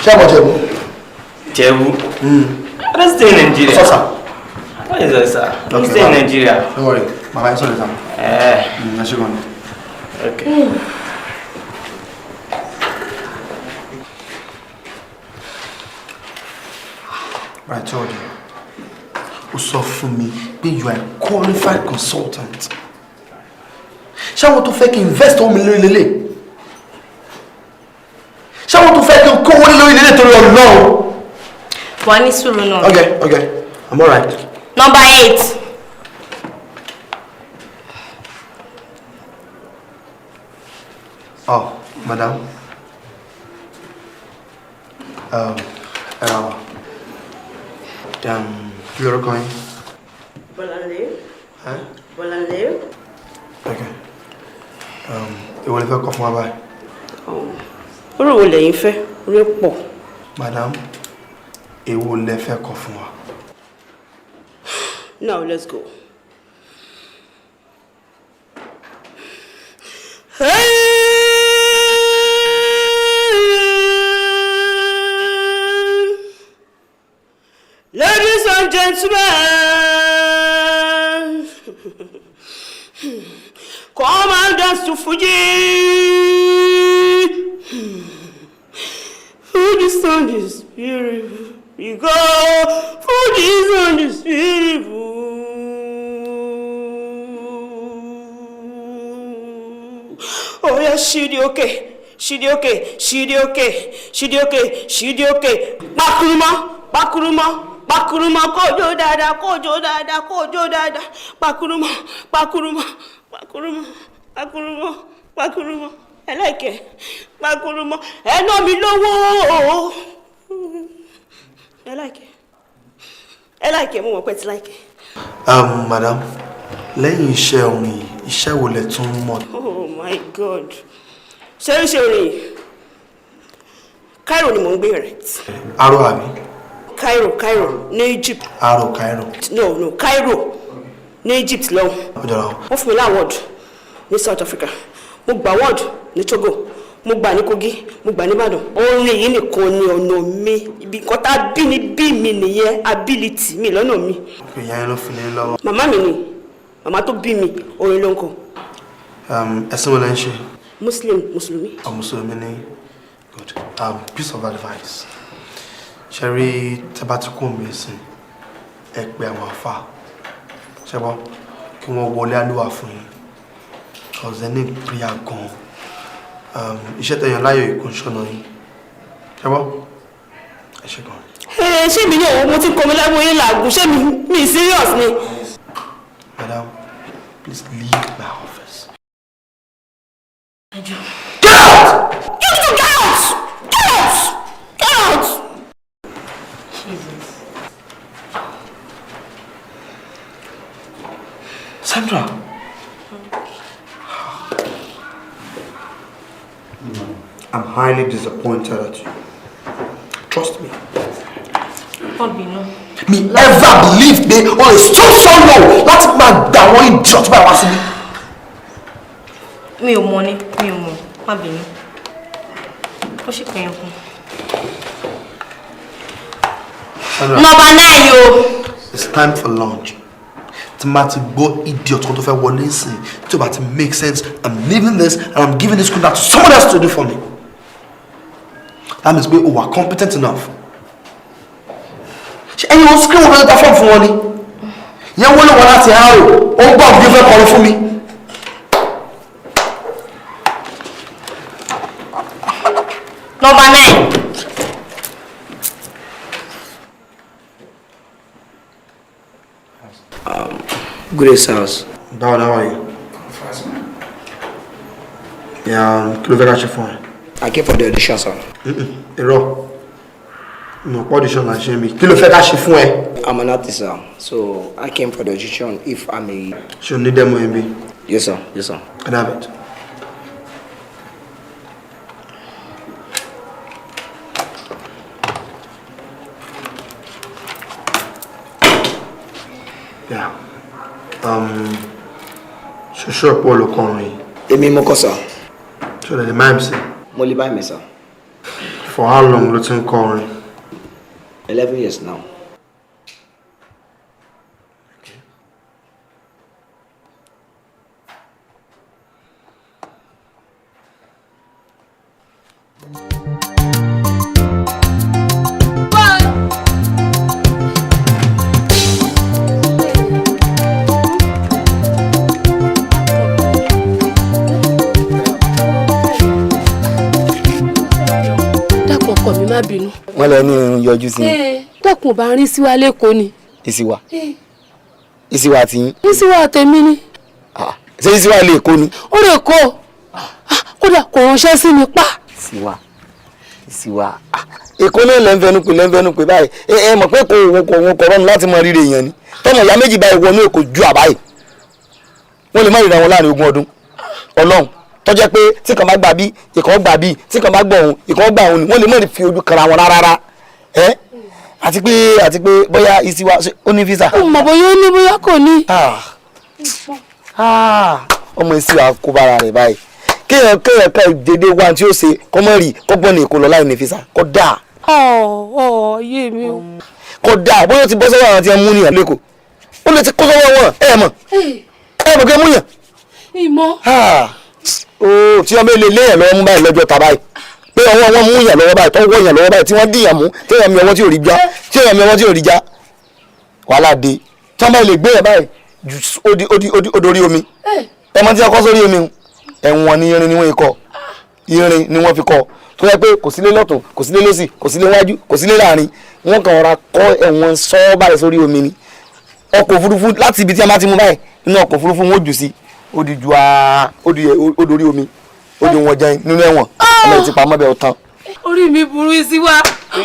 Ṣé àmọ̀ Jẹ̀bú? Jẹ̀bú? I don't stay in Nigeria. Sọ́sà. What is that, sir? I don't stay in Nigeria. Don't worry, màmá yín sọ̀rọ̀ ìtàn. Eh. Ẹ ṣe gan ni. Okay. But I told you. Ó sọ fún mi pé you are a qualified consultant. Ṣé àwọn tó fẹ́ kí n invest owó mi lórí lélẹ̀? Ṣé àwọn tó fẹ́ kí n kówó lórí lélẹ̀ torí Ọlọ́run? Wà ní sùúrù náà. Okay, I'm alright. Number 8. Oh. Madam, ẹ ra wa. Kí lorúkọ yín? Bọ́láńlé. Ẹ́? Bọ́láńlé. Okay. Èwo lẹ fẹ́ kọ fún wa báyìí? Orí wo lẹ̀yin fẹ́? Orí pọ̀. Madam, èwo lẹ fẹ́ kọ fún wa? Now let's go. Ladies and gentlemen, come and dance to Fuji. Fuji sound is beautiful. We go. Fuji sound is beautiful. Oh yeah, she okay. She okay. She okay. She okay. She okay. Pakuruma, pakuruma, pakuruma. Kojo dada, kojo dada, kojo dada. Pakuruma, pakuruma, pakuruma, pakuruma, pakuruma. I like it. Pakuruma. Ẹ ná mi lówó. I like it. I like it. Mo mọ̀ pé ti like it. Madam, lẹ́yìn iṣẹ́ orin yìí, iṣẹ́ wo lẹ tún mọ̀? Oh my God. Ṣé ń ṣe orin yìí? Cairo ni mò ń gbé, right? Aro àbí? Cairo, Cairo, ní Egypt. Aro, Cairo. No, Cairo ní Egypt lọ́hùn. Ó jọra wọn. Wọ́n fún mi láwọ́ọ̀dù ní South Africa. Mo gbà award ní Togo. Mo gbà ní Kogi. Mo gbà ní Ìbàdàn. Orin yìí nìkan ni ọ̀nà mi. Ibi nǹkan tá a bí ni bí mi nìyẹn, ability mi lọ́nà mi. Ìyá yẹn ló fi lé lọ́wọ́. Màmá mi ni, màmá tó bí mi, orin ló ń kọ. Ẹ̀sìn wo lẹ ń ṣe? Muslim, Mùsùlùmí. Oh, Mùsùlùmí ni. Good. Piece of advice. Ṣé rí tẹ́ bá ti kú mi sìn, ẹ pe àwọn àfáà. Ṣé gbọ́? Kí wọ́n wọlé àlúwà fún yín. Cause they need prayer gan. Iṣẹ́ tẹ̀yàn láyò ìkún ṣọ́nà yín. Ṣé gbọ́? Ẹ ṣé gan. Ẹ ṣé mi ní òun mo ti kọ́ mi lágbo yín làágùn, ṣé mi serious ni? Madam, please leave my office. Get out! You need to get out! Get out! Get out! Jesus. Sandra. I'm highly disappointed at you. Trust me. Má bínú. Me ever believe pé o lè so so low láti máa gbà àwọn idiot báyìí wá síbí. Mi ò mọ̀ ni, mi ò mọ̀, má bínú. Ó sì pè é kún. Sandra. Number 9 o. It's time for lunch. Tí máa ti gbọ́ idiot kan tó fẹ́ wọlé sí tí ó bá ti make sense, I'm leaving this and I'm giving this contract to someone else to do for me. That means pé o wà competent enough. Ṣé ẹyin wọn screen wọn fẹ́ perform fún wọn ni? Yẹn wọ́n lè wọ́n láti àárò, ó ń gbọ́ òbí fẹ́ kọrin fún mi. Number 9. Good day, sirs. Báwo ni, how are you? Yeah, kí ló fẹ́ ká ṣe fún ẹ? I came for the audition, sir. Irọ́. Mo pọ́ audition là ń ṣe mí. Kí ló fẹ́ ká ṣe fún ẹ? I'm an artist, sir. So I came for the audition if I may. Ṣé o ní demo yẹn bí? Yes, sir. Yes, sir. Can I have it? Yeah. Ṣoṣo ọ̀pọ̀ olùkọrin yìí. Èmi mo kọ, sir. Ṣé o lè máa ń sìn? Mo lè bá mi, sir. For how long ló ti ń kọrin? 11 years now. Dákun ọkọ mi, má bínú. Wọ́n lọ ní irun yọjú sí i. Dákun, bá ń rí síwá lẹ́kọ̀ọ́ ni. Ìsìwà ìsìwà tí yín. Ìsìwà tèmi ni. Ṣé ìsìwà lè kó ni? Ó lè kó. Kódà kò ránṣẹ́ sí mi pa. Ìsìwà, Ìsìwà, Èkó náà lẹ́ ń fẹnu pè, lẹ́ ń fẹnu pè báyìí. Ẹ mọ̀ pé kò òun kò òun kò rọrùn láti mọ rírì èèyàn ni. Tọmọ ìyá méjì báyìí wọnú Èkó ju àbáyé, wọ́n lè má ríra wọn láàrin 20 ọdún. Ọlọ́run tó jẹ́ pé tí kan bá gbà bí, ìkan gbà bí, tí kan bá gbọ̀ òun, ìkan gbà òun ni, wọ́n lè má fi ojú kanra wọn rárá. Ẹ àti pé bóyá Ìsìwà ó ní visa. Ó mọ̀ bóyá ó ní, bóyá kò ní. Ọmọ Ìsìwà kó bára rẹ̀ báyìí. Kéèyàn ká dédé wá tí ó ṣe kọ́mọ́ rí kọ́gbọ́n ní Èkó lọ láì ní visa kó dáa. Ọ̀ yé mi o. Kó dáa. Bóyá ó ti bọ́ sọ́wọ́ àwọn tí wọ́n mú nìyàn lẹ́kọ̀ọ́, ó lè ti kó sọ́wọ́ wọn. Ẹ mọ̀ kí ẹ mú yàn. Ìmọ̀. Ooo, tí wọ́n bẹ lè léyàn lọ́wọ́ mú báyìí lọ́jọ́ ta báyìí, pé ọwọ́ wọn mú yàn lọ́wọ́ báyìí, tọ́wọ́ yàn lọ́wọ́ báyìí, tí wọ́n dìyàn mú, tí wọ́n mi ọwọ́ tí ò rí já, tí wọ́n mi ọwọ́ tí ò rí já, wàhálà dé. Tí wọ́n bá lè gbé yàn báyìí jù, ó di ó di ó di ó dorí omi. Ẹ mọ tí wọ́n kọ́ sórí omi, ẹ̀wọ̀n ni. Irin ni wọ́n kọ́, irin ni wọ́n fi kọ́, tó yẹ pé kò sílé lọ́tún, kò sílé lọ́sì, kò sílé wájú, kò sílé láàrin. Wọ́n kàn ra kọ́ ẹ̀wọ̀n sọ́ báyìí sórí omi ni. Ọkọ̀ òfurufú, láti ibi tí a bá ti mú báyìí, inú ọkọ̀ òfurufú wọn ò jù sí, ó di ju aa, ó di ó dorí omi, ó di wọn jẹun nínú ẹ̀wọ̀n. Ọmọ ìtì pamọ́ bẹ́ẹ̀, ó tán. Orí mi burú sí wa.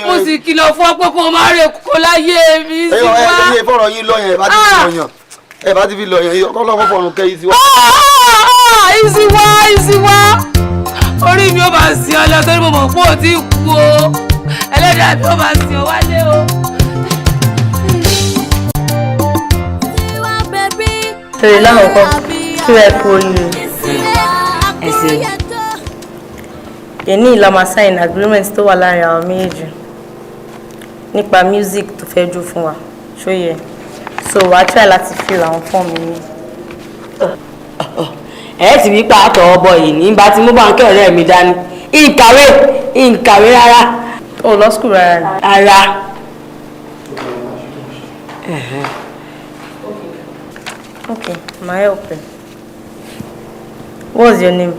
Mo sì kìlọ̀ fún ọ pé kó o má rè kó láyé mi sí wa. Ẹ fọ̀rọ̀ yín lọ yẹn, ẹ bá ti fi lọ yàn, ẹ bá ti fi lọ yàn, ọlọ́wọ́ fọ̀rùn kẹ́ yìí sí wa. Ìsìwá, Ìsìwá, orí mi ò bá sìn ọ lọ, torí mo mọ̀ pé o ti kú o. Ẹlẹ́dàá mi ò bá sìn ọ wálé o. Torí lákọ̀ọ́kọ́ kí wẹ́ẹ́ kú oríire. Ẹsẹ̀. Èní la máa sign agreement tó wà láàrin àwọn méjèèjì nípa music tó fẹ́ jó fún wa, ṣóyẹ? So wàá try láti fill àwọn fọ́ọ̀mù yìí. Ẹ ti wí pa àtọ̀ ọbọ yìí ní bá ti mú báńkì ọ̀rẹ́ mi dání. Ìkàwé, ìkàwé rárá. O lọ school rárá ni? Rárá. Okay, ma help ẹ. What's your name?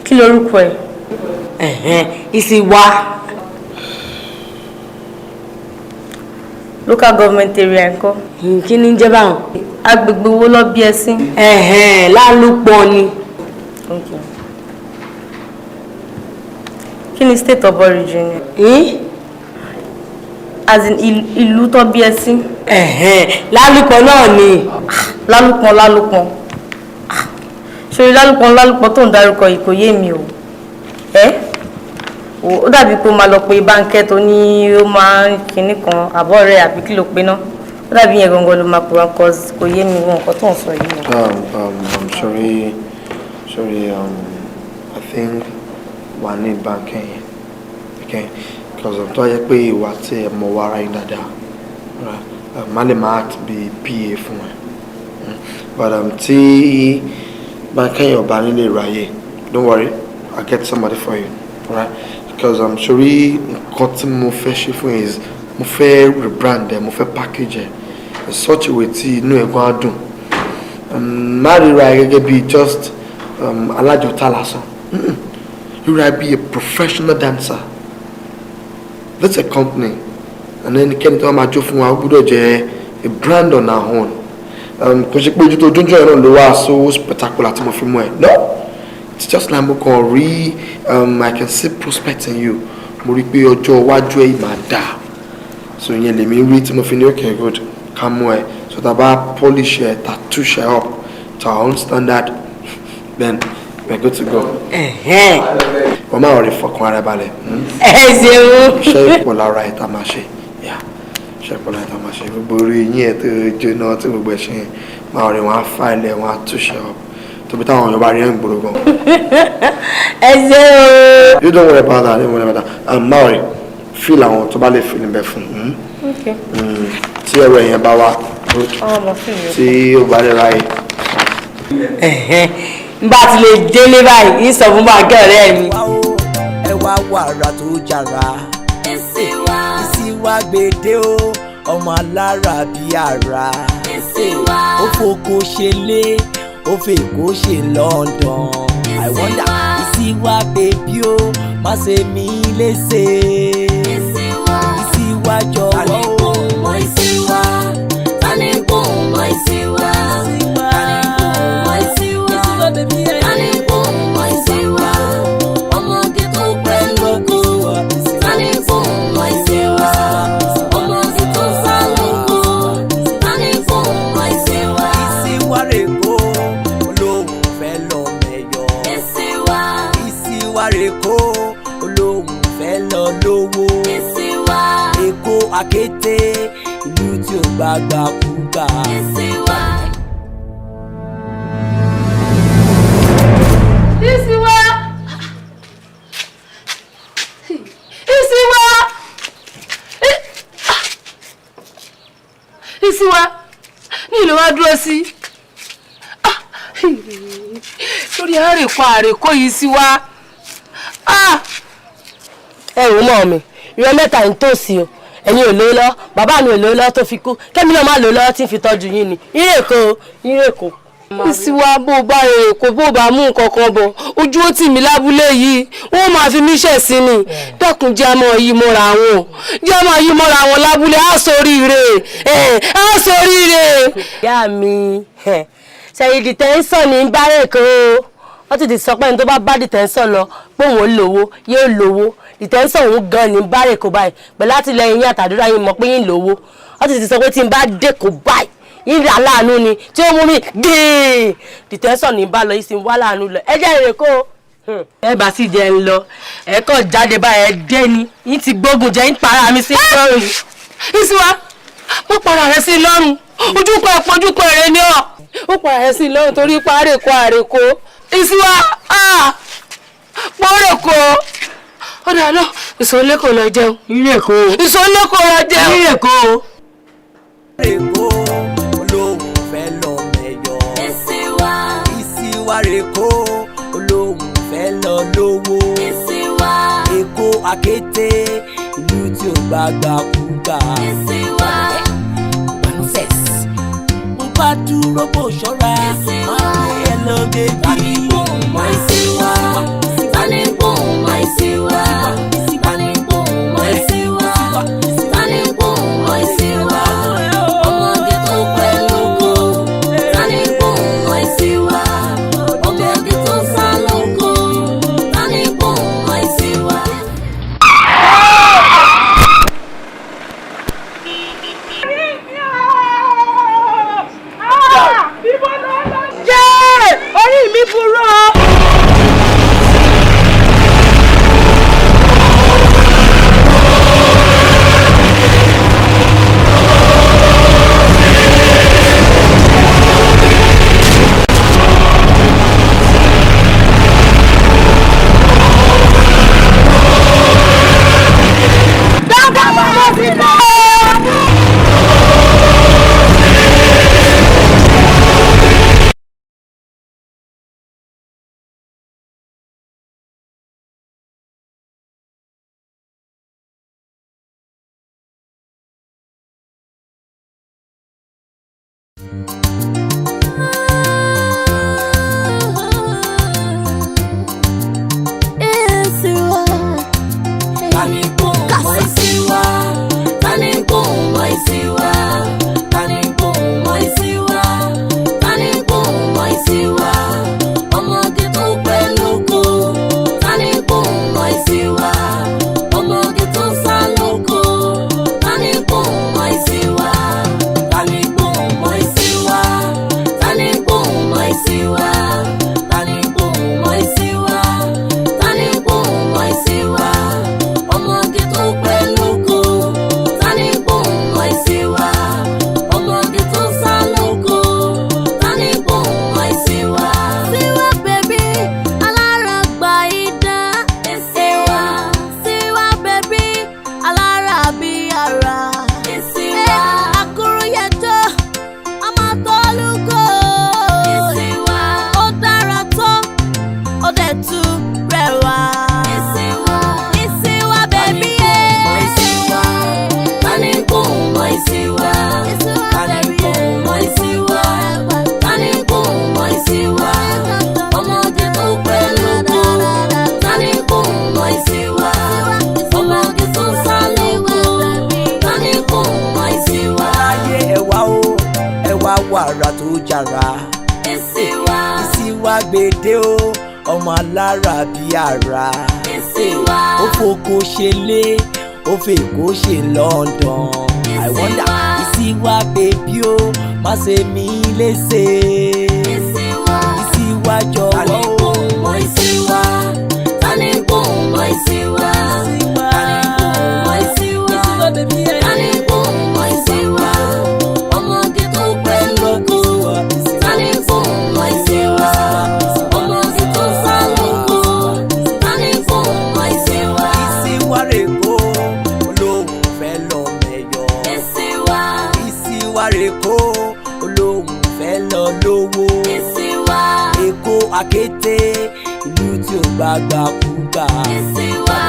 Kí lorúkọ ẹ? Ìsìwà. Local government area ńkọ́? Kí ni ń jẹ́ báwọn? Agbègbè wo ló bí ẹ sí? Lálùpọ̀ ni. Okay. Kí ni state of origin ẹ? As in, ìlú tó bí ẹ sí? Lálùpọ̀ náà ni. Lálùpọ̀, Lálùpọ̀. Ṣòrí Lálùpọ̀, Lálùpọ̀ tó ń dárúkọ yìí kò yé mi o. Ẹ́ ó dàbí pé ó máa lọ pé báńkẹ́ tó ní ó máa ń kinní kan àbọ̀ rẹ̀, àbí kí ló pe náà? Ó dàbí yẹn gangan ló máa pè wá, cause kò yé mi wọn nǹkan tó ń sọ yìí o. Sorry, sorry, I think wà ní báńkì yẹn, okay? Because tó yẹ pé ìwà tí ẹ mọ̀ wá ara yín dáadáa, right? Má lè máa act bí PA fún ẹ. But tí báńkì yẹn ò bá nílé ráyè, don't worry, I'll get somebody for you, right? Because sorry, nǹkan tí mo fẹ́ ṣe fún ẹ is mo fẹ́ rebrand ẹ, mo fẹ́ package ẹ in such a way tí inú ẹ̀ gan á dùn. Má ríra ẹ gẹ́gẹ́ bí just alájọta lásán. Ríra ẹ bí a professional dancer. That's a company, and ẹnikẹ́ni tó wá máa jó fún wa, ó gbọ́dọ̀ jẹ́ a brand on our own. Kò ṣe pé ojú tó jójó ẹ̀ náà ló wá so spectacular tí mo fi mú ẹ. No, it's just like mo kàn rí, I can see prospect in you. Mo rí pé ọjọ́ iwájú ẹ̀ máa dáa, so ìyẹn lèmi rí tí mo fi ní okay, good, ká mú ẹ. So tá a bá polish ẹ, tá a touch ẹ up to our own standard, then we're good to go. Wọ́n máa rí fọkàn ara ẹ balẹ̀. Ẹ ṣeun. Iṣẹ́ ìpọ̀ lára ẹ̀ tá a máa ṣe. Yeah, iṣẹ́ ìpọ̀ lára ẹ̀ tá a máa ṣe. Gbogbo orí yín ẹ̀ tó jóná tí gbogbo ẹ̀ ṣe yẹn, máa rí wọn á file ẹ̀, wọn á touch ẹ up tóbi táwọn èèyàn bá rí ẹ̀ ń gbòòrò gan. Ẹ ṣeun. You don't worry about that, don't worry about that. Máa rí fill àwọn tó bá lè fi níbẹ̀ fún. Okay. Tí ẹ̀rọ yẹn bá wá, good. Ọmọ fíìmù. Tí ó bá lè ráyè. N bá ti lè délé báyìí, ń sọ fún báńkì ọ̀rẹ́ mi. Ẹ wá wàrà tó jàrà. Ìsìwà. Ìsìwà gbèdé o, ọmọ alára bí ara. Ìsìwà. Ó foko ṣe lé, ó fèkó ṣe London. I wonder. Ìsìwà baby o, má ṣe mí léṣe. Ìsìwà. Ìsìwà jọ̀wọ́ o. Mọ ìsìwà. Tani kò mọ ìsìwà. Tani kò mọ ìsìwà. Tani kò mọ. Rèkó olóhùn fẹ́ lọ lówó. Ìsìwà. Èkó àkété ìlú tí ò gbàgbà kúgbà. Ìsìwà. Ìsìwà. Ìsìwà. Ìsìwà ní ìlú wa dúró sí lórí àrèkọ àrèkọ yìí sí wa. Ẹ wò mọ́ mi, ìrẹ́ mẹ́ta ń tòsí o. Ẹ̀yin ò lówó lọ́wọ́, bàbá mi ò lówó lọ́wọ́ tó fi kú, kẹ́mi náà má lówó lọ́wọ́ tí ń fi tọ́jú yín ni. Ìrèkò, ìrèkò. Ìsìwà, bó bá èkó, bó bá mú nǹkan kan bọ̀, ojú ó tì mí lábúlé yìí, wọ́n máa fi mí ṣẹ̀sín ni. Dákun, jẹ́ àmọ́ yìí mọ́ra wọn, jẹ́ àmọ́ yìí mọ́ra wọn lábúlé, á sóríire, á sóríire. Ìyá mi, ṣẹ̀yìn dìtẹ́ńsọ̀ ní bárẹ̀kọ́ o. Wọ́n ti ti sọ pé ẹni tó bá bá dìtẹ́ńsọ̀ lọ pé òun ò lówó, yóò lówó. Dìtẹ́ńsọ̀ òun gan ní bárẹ̀kọ́ báyìí pẹ̀lú àtìlẹyìn yín àtàdúrà yín, mọ̀ pé yín lówó. Wọ́n ti ti sọ pé tí n bá dẹ́kọ̀ báyìí, yín rà láàánú ni tí ó mú mi gèè. Dìtẹ́ńsọ̀ ní bá lọ, yín sì ń wá láàánú lọ. Ẹ jẹ́ ìrèkó ẹ bá sì jẹ́ ń lọ, ẹ kàn jáde báyìí, ẹ dé ni yín ti gbógun jẹ́, yín para mi sí lọ́rùn. Ìsìwà, mo para rẹ sí lọ́rùn, ojúkọ ẹ̀pọ̀ ojúkọ ẹ̀rẹ́ ni ọ́, ó para rẹ sí lọ́rùn torí pa àrèkọ àrèkọ. Ìsìwà, pọ́nrèkọ ó dà lọ, ìsọ̀lẹ́kọ̀ lọ jẹun. Ìrèkó. Ìsọ̀lẹ́kọ̀ lọ jẹun. Ìrèkó. Rèkó olóhùn fẹ́ lọ mẹ́yọ. Ìsìwà. Ìsìwà rèkó olóhùn fẹ́ lọ lówó. Ìsìwà. Èkó àkété ìlú tí ò gbàgbà kúgbà. Ìsìwà. Princess, mo bá dúró bó ṣọ́ra, máa gbé ẹ lọ bébí. Tani gbóhùn mọ́ Ìsìwà? Tani gbóhùn mọ́ Ìsìwà? Tani gbóhùn mọ́ Ìsìwà? Tani gbóhùn mọ́ Ìsìwà? Ọmọge tó pẹ́ lóko. Tani gbóhùn mọ́ Ìsìwà? Ọmọge tó sá lóko. Tani gbóhùn mọ́ Ìsìwà? Yéè! Orí mi burú o. Dáadáa bá lọ sí bẹ́ẹ̀. Ìsìwà. Tani gbóhùn mọ́ Ìsìwà? Tani gbóhùn mọ́ Ìsìwà? Tani gbóhùn mọ́ Ìsìwà? Tani gbóhùn mọ́ Ìsìwà? Ọmọge tó pẹ́ lóko. Tani gbóhùn mọ́ Ìsìwà? Ọmọge tó sá lóko. Tani gbóhùn mọ́ Ìsìwà? Tani gbóhùn mọ́ Ìsìwà? Tani gbóhùn mọ́ Ìsìwà? Tani gbóhùn mọ́ Ìsìwà? Tani gbóhùn mọ́ Ìsìwà? Ọmọge tó pẹ́ lóko. Tani gbóhùn mọ́ Ìsìwà? Ọmọge tó sá lóko. Tani gbóhùn mọ́ Ìsìwà? Síwá bèbí alára gba idán. Ìsìwà. Síwá bèbí alára bí ara. Ìsìwà. Àkúrúyẹjọ́ ọmọ tọ́lúkọ. Ìsìwà. Ó dára tán, ó dẹ̀ tún rẹwà. Ìsìwà. Ìsìwà bèbí ẹ̀. Ìsìwà. Tani gbóhùn mọ́ Ìsìwà? Tani gbóhùn mọ́ Ìsìwà? Tani gbóhùn mọ́ Ìsìwà? Ọmọge tó pẹ́ lóko. Tani gbóhùn mọ́ Ìsìwà? Ọmọge tó sá lóko. Tani gbóhùn mọ́ Ìsìwà? Ayé ẹ̀wà o, ẹ̀wà wàrà tó jàrà. Ìsìwà. Ìsìwà gbèdé o, ọmọ alára bí ara. Ìsìwà. Ó foko ṣe lé, ó fèkó ṣe London. I wonder, Ìsìwà bèbí o, má ṣe mí léṣe. Ìsìwà. Ìsìwà jọ̀wọ́ o. Tani gbóhùn mọ́ Ìsìwà? Tani gbóhùn kété, ìlú tí ò gbàgbà kúgbà. Ìsìwà.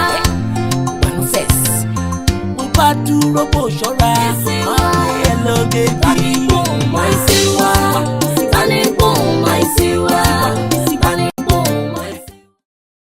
Nonsense. Mo bá dúró bó ṣọ́ra, máa gbé ẹ lọ bébí.